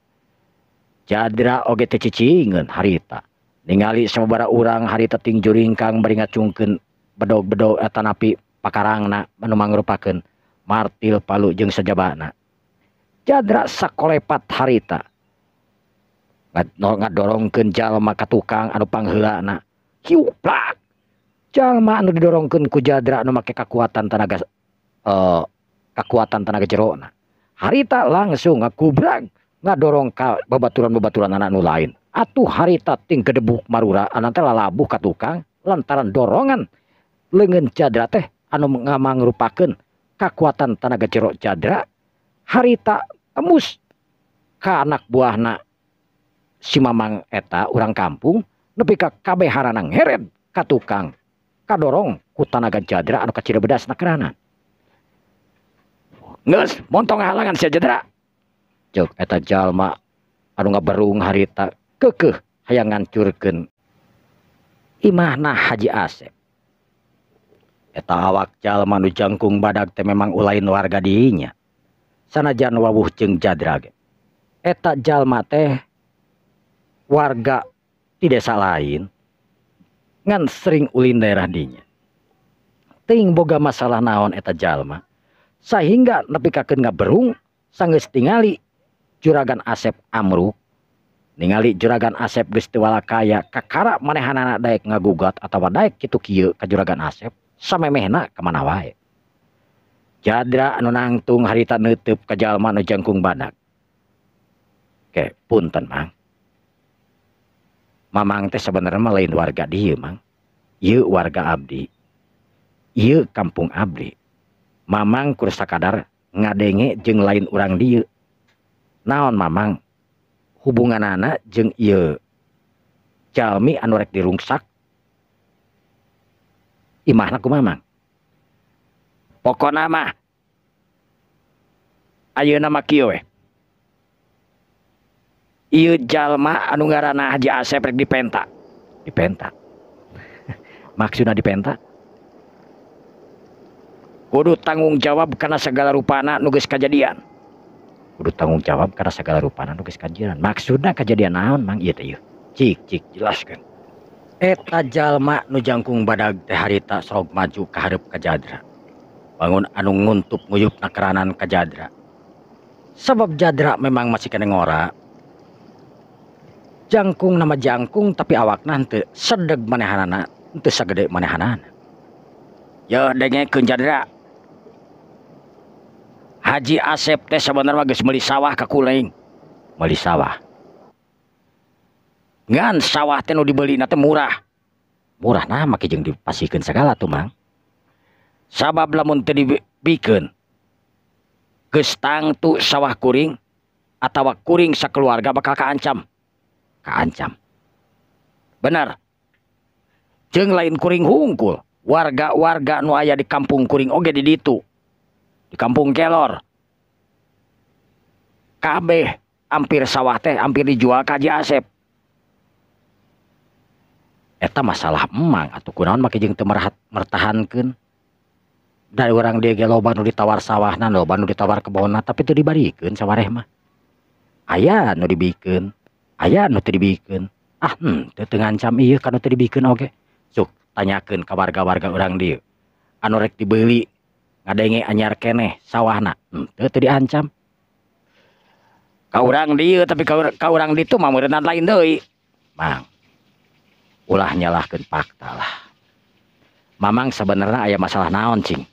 Jadra oge teu cicingeun harita. Ningali sababaraha urang harita ting juringkang bari ngacungkeun bedog-bedog atanapi pakarangna anu mangrupakeun martil palu jeung sajabana. Jadra sakolepat harita ngadorongkeun jalma ka tukang anu pangheulana. Hiuplak. Jalma anu didorongkeun ku Jadra anu make kakuatan tenaga kakuatan tenaga jerona. Harita langsung ngakubrag ngadorong ka babaturan-babaturan anak nu lain. Atuh harita ting gedebuk marura anak teh lalabuh ka tukang lantaran dorongan leungeun Jadra teh anu ngamangrupakeun kakuatan tenaga jero Jadra. Harita emus ka anak buahna si Mamang eta urang kampung nepi ka kabeharana ngeret ka tukang kadorong ku tanaga Jadra anu kacida bedasna kerana. Geus montong halangan sia Jadra. Ceuk eta jalma anu ngaberung harita keukeuh hayang ngancurkeun imahna Haji Asep. Eta awak jalma nu jangkung badag teh memang ulain warga dinya. Sanajan wawuh jeung Jadra ge. Eta jalma teh warga di desa lain ngan sering ulin daerah dinya. Teuing boga masalah naon eta jalma sahingga nepi kakeun ngaberung sanggeus tingali Juragan Asep amruk, ningali Juragan Asep geus teu walakaya, kakara manehanana daek ngagugat atawa daek kitu kieu ka Juragan Asep samemehna ka mana wae. Jadra anu nangtung harita neuteub ka jalma nu jangkung badag. Ke punten Mang. Mamang teh sabenerna mah lain warga dieu Mang. Ieu warga abdi. Ieu kampung abdi. Mamang kur sakadar ngadenge jeung lain urang dieu. Naon Mamang hubunganana jeung ieu jalmi anu rek dirungsak imahna ku Mamang? Pokona mah ayeuna mah kieu we. Ieu jalma anu ngaranna Haji Asep rek dipenta. Dipenta. Maksudna dipenta? Kudu tanggung jawab kana segala rupana nu geus kajadian. Kudu tanggung jawab kana segala rupana nu geus kajadian. Maksudna kajadian naon Mang ieu teh ieu? Cik cik jelaskeun. Eta jalma nu jangkung badag teh harita sok maju ka hareup ka Jadra. Bangun anu nguntup nguyupna keranan ka Jadra. Sabab Jadra memang masih kena ngora. Jangkung nama jangkung tapi awakna henteu sedeg manehanana, henteu sagede manehanana. Yeuh dengekeun Jadra. Haji Asep teh sabenerna geus meuli sawah ka kuring. Meuli sawah. Ngan sawah teh nu dibelina teh murah. Murah nah make jeung dipasihkeun sagala tuh Mang. Sabab lamun teu dibikeun geus tangtu sawah kuring atawa kuring sakeluarga bakal kaancam. Kaancam. Bener. Jeung lain kuring hungkul, warga-warga nu aya di kampung kuring oge di ditu. Di kampung Kelor. Kabeh hampir sawah teh hampir dijual ka Haji Asep. Eta masalah emang atuh kunaon make jeung teu mertahankeun. Dari urang dieu ge loba nu ditawar sawahna, loba nu ditawar kebonna tapi teu dibarikeun sawareh mah. Aya nu dibikeun, aya nu teu dibikeun. Ah henteu teu ngancam ieu ka nu teu dibikeun oge. Sok tanyakeun ka warga-warga urang dieu. Anu rek dibeuli ngadenge anyar keneh sawahna, henteu teu diancam. Ka urang dieu tapi ka urang ditu mah meureunna lain deui. Mang, ulah nyalahkeun fakta lah. Mamang sebenarnya aya masalah naon cing?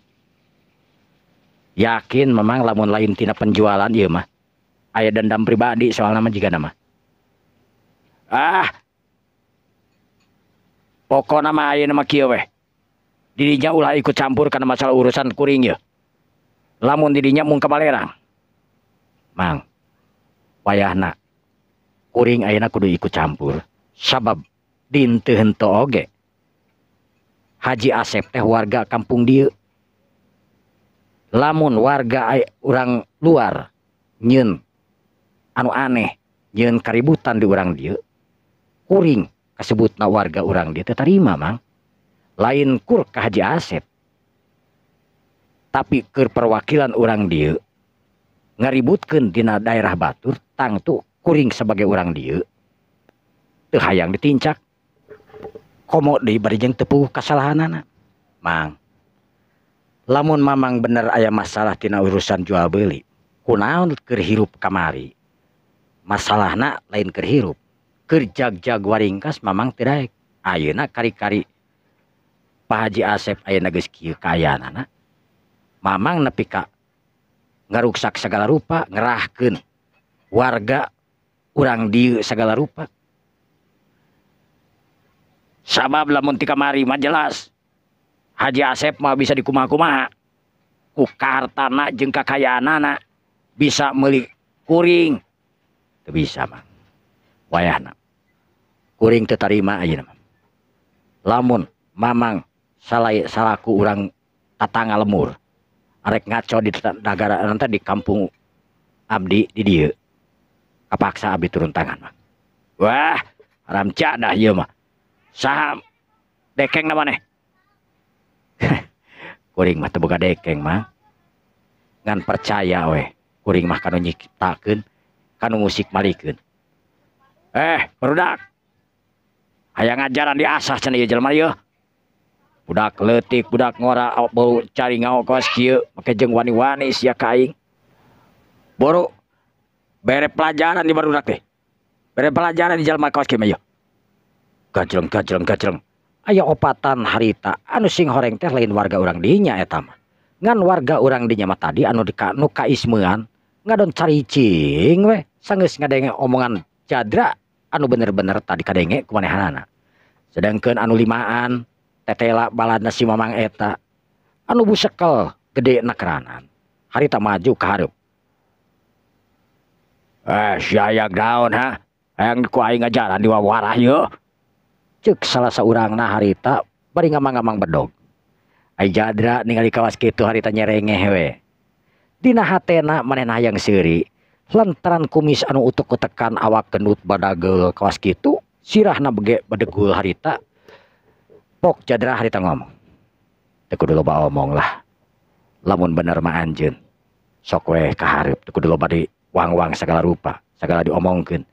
Yakin memang lamun lain tina penjualan ieu mah. Aya dendam pribadi soalna mah jiga nama. Ah. Pokona mah ayeuna mah kieu weh. Dirinya ulah ikut campur kana masalah urusan kuring ieu. Lamun dirinya mung ka balerang. Mang, wayahna kuring ayeuna kudu ikut campur sabab dinteu henteu oge. Haji Asep teh warga kampung dieu. Lamun warga urang luar nyeun anu aneh, nyeun kaributan di urang dieu, kuring kasebutna warga urang dieu teh tarima Mang. Lain kur ka Haji Asep, tapi keur perwakilan urang dieu ngaributkeun dina daerah batur, tangtu kuring sebagai urang dieu teu hayang ditincak. Komo deui bari jeung teu puguh kasalahanana. Mang, lamun Mamang bener aya masalah tina urusan jual beli, kunaon keur hirup kamari? Masalahna lain keur hirup, keur jag-jag waringkas Mamang teu daek. Ayeuna kari-kari Pak Haji Asep ayeuna geus kieu kaayaanana, Mamang nepi ka ngaruksak segala rupa, ngerahkeun warga urang dieu segala rupa. Sabab lamun ti kamari mah jelas Haji Asep mah bisa dikumaha-kumaha ku kahartana jeung kakayaanana bisa meuli kuring. Teu bisa Mang. Wayahna kuring teu tarima ayeuna mah. Lamun Mamang salaku urang tatangga lemur arek ngaco di nagara nanti di kampung abdi di dieu, kapaksa abdi turun tangan Mang. Wah, haram jadah ieu mah. Saha dekeng na maneh? Kuring mah teu boga dekeng Mang. Ngan percaya weh, kuring mah kanu nyiptakeun, kanu musik malikeun. Barudak. Hayang ngajaran diasah cenah ieu jelema ieu. Budak leutik, budak ngora bau cari ngao kawas kieu make jeung wani-wani sia ka aing. Boro bere pelajaran di barudak teh. Bere pelajaran di jalma kawas kieu mah ieu. Gajleng gajleng gajleng. Aya opatan harita anu sing horeng teh lain warga urang dinya eta mah. Ngan warga urang dinya mah tadi anu nu kaismean ngadon caricing we sanggeus ngadenge omongan Jadra anu bener-bener tadi kadenge kumanehanana. Sedangkeun anu limaan tetela baladna si Mamang eta anu busekel gede nakeranan harita maju ka hareup. Si hayang naon ha? Hayang ku aing ngajaran di wawarah ieu. Ceuk salah saurangna harita bari ngamang-ngamang bedog. Ai Jadra ningali kawas kitu harita nyerengeh we. Dina hatena manehna hayang seuri lantaran kumis anu utek-utekan awak gendut badagel kawas kitu sirahna bege badegul harita. Pok Jadra harita ngomong. Teu kudu loba omong lah. Lamun bener mah anjeun sok we ka hareup teu kudu loba di wang-wang sagala rupa, sagala diomongkeun.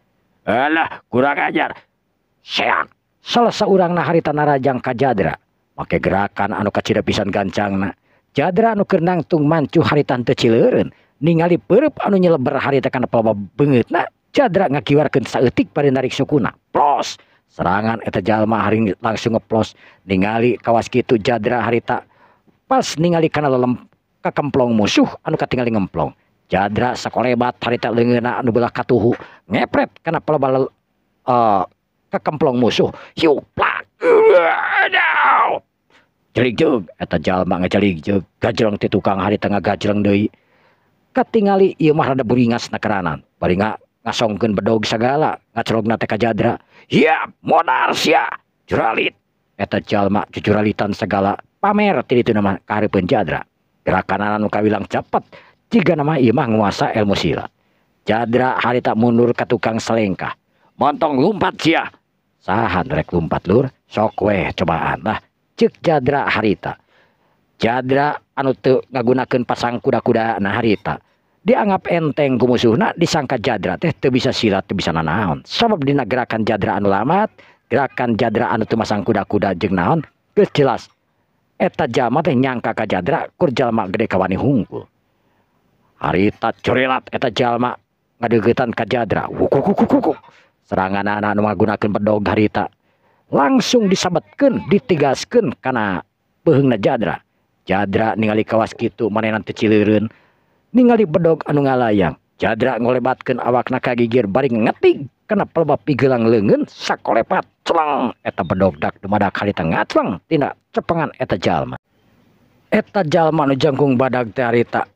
Alah, kurang ajar. Seak. Salah saurangna harita narajang ka Jadra. Make gerakan anu kacida pisan gancangna. Jadra anu keur nangtung mancuh harita henteu cileureun. Ningali peureub anu nyeleber harita kana palaba beungeutna, Jadra ngakiwarkeun saeutik bari narik sukuna. Plos. Serangan eta jalma hari langsung ngeplos. Ningali kawas kitu Jadra harita pas ningali kana lelem kakemplong musuh anu katingali ngemplong. Jadra sakolebat harita leungeunna anu belah katuhu ngepret kana palaba kakemplong musuh. Hiu plak. Jeligjeg eta jalma ngajeligjeg gajleng ti tukang harita ngagajleng deui. Katingali ieu mah rada buringas nakeranan. Bari ngasongkeun bedog sagala ngacologna teh ka Jadra. Hiap modar sia juralit. Eta jalma jujuralitan sagala pamer ti ditu mah ka hareupeun Jadra. Gerakanana nu kawilang cepet jiga nama ieu mah nguasa ilmu silat. Jadra harita mundur ka tukang selengkah. Montong lumpat sia. Saha rek lumpat lur? Sok weh cobaan lah. Ceuk Jadra harita. Jadra anu teu ngagunakeun pasang kuda-kuda na harita. Dianggap enteng ku musuhna, disangka Jadra teh teu bisa silat, teu bisa nanaon. Sabab dina gerakan Jadra anu lamat, gerakan Jadra anu teu masang kuda-kuda jeung naon, geus jelas eta jalma teh nyangka ka Jadra kur jalma gede kawani hungkul. Harita corelat eta jalma ngadeugetan ka Jadra. Wukukukukuk. Seranganana anu ngagunakeun bedog harita langsung disabetkeun, ditigaskeun kana beuheungna Jadra. Jadra ningali kawas kitu manehna teu cileureun, ningali bedog anu ngalayang. Jadra ngolebatkeun awakna ka gigir bari ngetig kana pelebab pigelang leungeun sakolepat celeng eta bedog dak dumadak harita ngacleng tina cepengan eta jalma. Eta jalma anu jangkung badag teh harita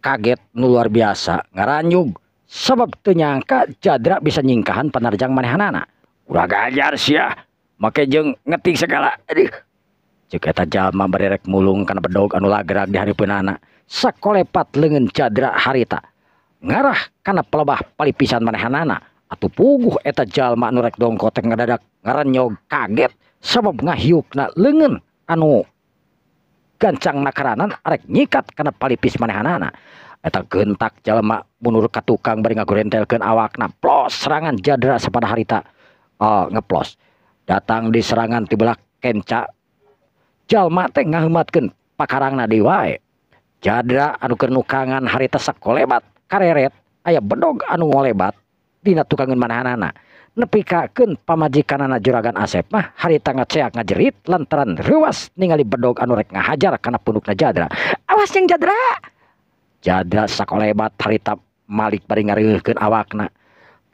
kaget nu luar biasa ngaranyug sabab teu nyangka Jadra bisa nyingkahan panarjang manehanana. Urang ajar sia make jeung ngetik segala. Aduh. Ceuk eta jalma bari rek mulung kana bedog anu lagrag di hareupeunana. Sakolepat leungeun Jadra harita ngarah kana pelebah palipisan manehanana. Atuh puguh eta jalma anu rek dongkot teh ngadadak ngarenyog kaget sabab ngahiukna leungeun anu gancang nakaranan arek nyikat kana palipis manehanana. Eta gentak jalma mundur ka tukang bari ngagorentelkeun awakna. Plos serangan Jadra sapada harita ngeplos. Datang di serangan ti belah kenca. Jalma teh ngaheumatkeun pakarangna deui wae. Jadra anu keur nukangan harita sakolebat kareret aya bedog anu ngolebat dina tukangeun manehanana. Nepi kakeun pamajikanana Juragan Asep mah harita ngaceak ngajerit lantaran reuas ningali bedog anu rek ngahajar kana pundukna Jadra. Awas jeung Jadra. Jadra sakolebat harita malik bari ngareuhkeun awakna.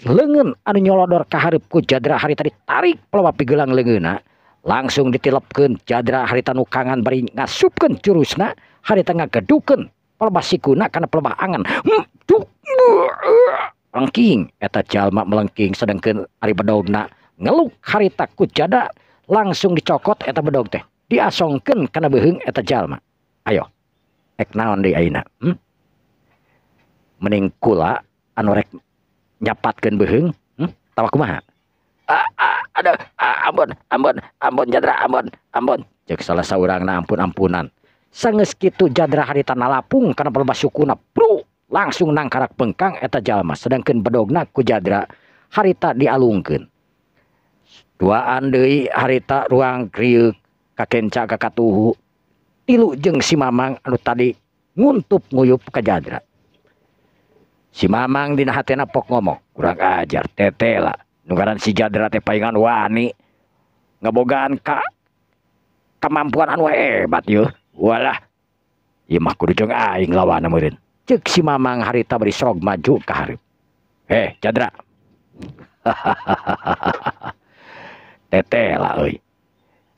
Leungeun anu nyolodor ka hareup ku Jadra harita ditarik pelawap pigelang leungeunna. Langsung ditilepkeun Jadra harita nukangan bari ngasupkeun jurusna harita ngagedukeun pelebah sikuna kana pelebah angan. Melengking eta jalma melengking sedengkeun ari bedogna ngeluk harita ku Jadra langsung dicokot eta bedog teh diasongkeun kana beuheung eta jalma. Ayo ek naon deui ayeuna? Mending kula anu rek nyapatkeun beuheung, tawa kumaha? Aduh, ampun, ampun, ampun Jadra, ampun, ampun. Ceuk salah saurangna ampun-ampunan. Sanggeus kitu Jadra harita nalapung kana pelebah sukuna. Pru, langsung nangkarak bengkang eta jalma sedangkeun bedogna ku Jadra harita dialungkeun. Duaan deui harita ruang kriuk. Kakenca ka katuhu tilu jeung si Mamang anu tadi nguntup nguyup ka Jadra. Si Mamang dina hatena pok ngomong, kurang ajar tetela nu ngaran si Jadra teh paingan wani ngabogaan ka kemampuan anu hebat yeuh. Walah, ieu mah kudu jeung aing lawanna meureun. Ceuk si Mamang harita bari sorog maju ka hareup. Jadra. Tetela euy.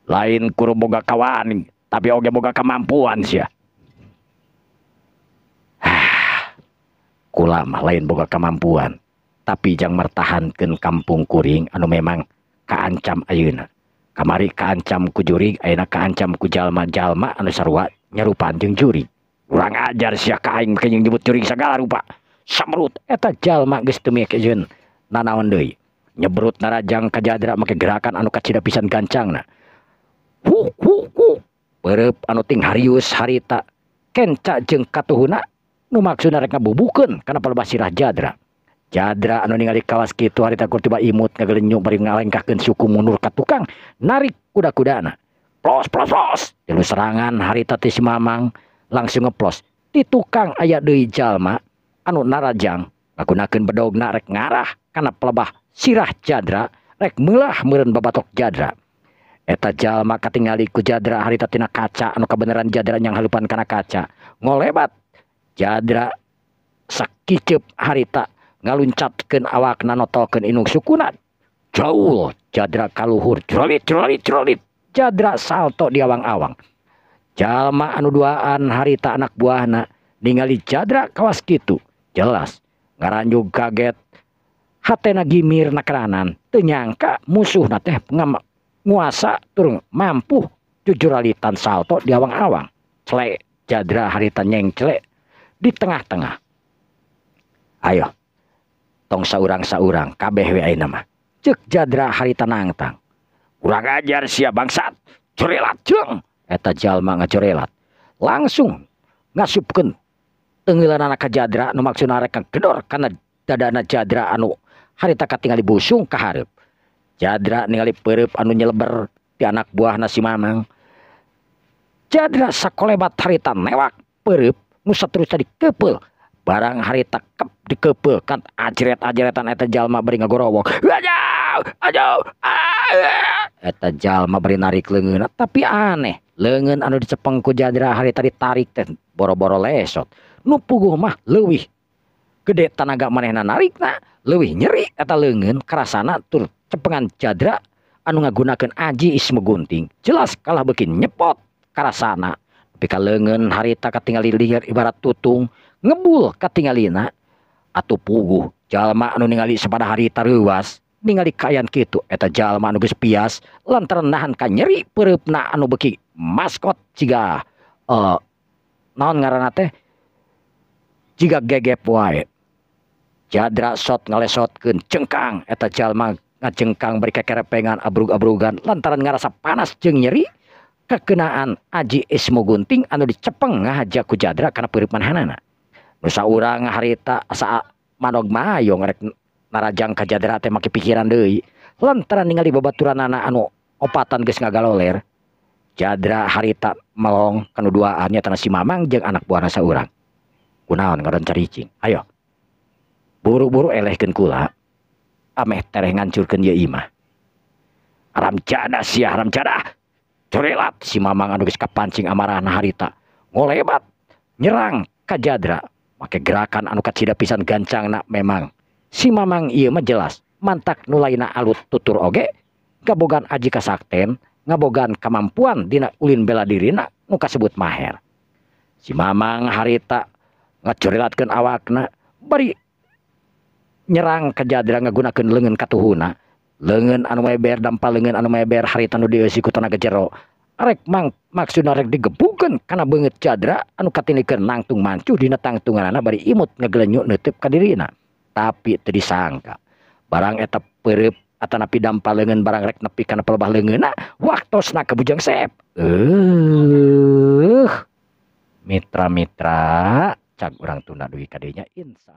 Lain kudu boga kawani, tapi oge boga kemampuan sia. Kula mah lain boga kemampuan, tapi jang mertahankeun kampung kuring anu memang kaancam ayeuna. Kamari kaancam ku jurig, ayeuna kaancam ku jalma-jalma anu sarua nyarupaan jeung jurig. Urang ajar sia ka aing make nyebut jurig sagala rupa. Samrut eta jalma geus teu mikeun nanaon deui. Nyebrut narajang ka Jadra make gerakan anu kacida pisan gancangna. Huk huk huk. Perep anu ting harius harita kenca jeung katuhuna nu maksudna rek ngabubukeun kana palebah sirah Jadra. Jadra anu ningali kawas kitu harita kur tiba imut ngagelenyung bari ngalengkahkeun suku mundur ka tukang narik kuda-kudana. Plos plos plos. Tilu serangan harita ti si Mamang langsung ngeplos. Di tukang aya deui jalma anu narajang ngagunakeun bedogna rek ngarah kana palebah sirah Jadra rek meulah meureun babatok Jadra. Eta jalma katingali ku Jadra harita tina kaca anu kabeneran Jadra yang halupan kana kaca. Ngolebat Jadra sakiceup harita ngaluncatkeun awakna notolkeun inung sukuna. Jauh Jadra kaluhur jrolit jrolit jrolit. Jadra salto di awang-awang. Jalma anu duaan harita anak buahna ningali Jadra kawas kitu. Jelas ngaranjug kaget hatena gimir nakeranan teu nyangka musuhna teh nguasa turun mampu jujuralitan salto di awang-awang. Celek Jadra harita nyengcelek di tengah-tengah. Ayo tong saurang-saurang kabeh we ayeuna mah. Ceuk Jadra harita nangtang. Kurang ajar sia bangsat. Corelat jeung eta jalma ngacorelat. Langsung ngasupkeun teungeulanana ka Jadra nu maksudna rek ngedor kana dadana Jadra anu harita katingali busung ka hareup. Jadra ningali peureub anu nyeleber ti anak buahna si Mamang. Jadra sakolebat harita newak peureub nu saterusna dikepeul. Barang harita kep dikepeul kan ajret-ajretan eta jalma bari ngagorowok. Ajaw, ajaw. Eta jalma bari narik leungeunna tapi aneh. Leungeun anu dicepeng ku Jadra harita ditarik teh boro-boro lesot. Nu puguh mah leuwih gede tanaga manehna narikna, leuwih nyeri eta leungeun karasana tur cepengan Jadra anu ngagunakeun aji Ismu Gunting jelas kalah beuki nyepot karasana. Tapi ka leungeun harita katingali lieur ibarat tutung ngebul katingalina atuh puguh jalma anu ningali sapada harita reuwas ningali kaayaan kitu eta jalma anu geus pias lantaran nahan ka nyeri peureupna anu beuki maskot jiga naon ngaranna teh jiga gegep wae. Jadra sot ngalesotkeun cengkang eta jalma ngajengkang bari kekerepengan abrug-abrugan lantaran ngarasa panas jeung nyeri kakenaan aji Ismu Gunting anu dicepeng ngahaja ku Jadra kana peureub manhanana. Nu saurang harita asa manog mayong rek narajang ka Jadra teh make pikiran deui lantaran ningali babaturanana anu opatan geus ngagaloler. Jadra harita melong kanu duaan nya tanah si Mamang jeung anak buahna saurang. Kunaon ngaran caricing? Ayo. Buru-buru elehkeun kula. Ameh tereh ngancurkeun ieu imah. Haram jadah sia, haram jadah. Corelat si Mamang anu geus kapancing amarahna harita. Ngolebat nyerang ka Jadra make gerakan anu kacida pisan gancangna memang. Si Mamang ieu mah jelas mantak nu lainna alut tutur oge ngabogaan aji kasakten, ngabogaan kamampuan dina ulin bela dirina nu kasebut maher. Si Mamang harita ngacorelatkeun awakna bari nyerang ka Jadra ngagunakeun leungeun katuhuna. Leungeun anu meber dampa leungeun anu meber harita nu dieusi ku tanaga jero. Rek mang maksudna rek digebukeun kana beungeut Jadra anu katinikeun nangtung mancuh dina tangtunganana bari imut ngagelenyuk neuteub ka dirina. Tapi teu disangka barang eta peureup atanapi dampa leungeun barang rek nepi kana palebah leungeunna waktosna ka Bujang Seep. Mitra-mitra cag urang tunda dugi ka dinya insyaallah.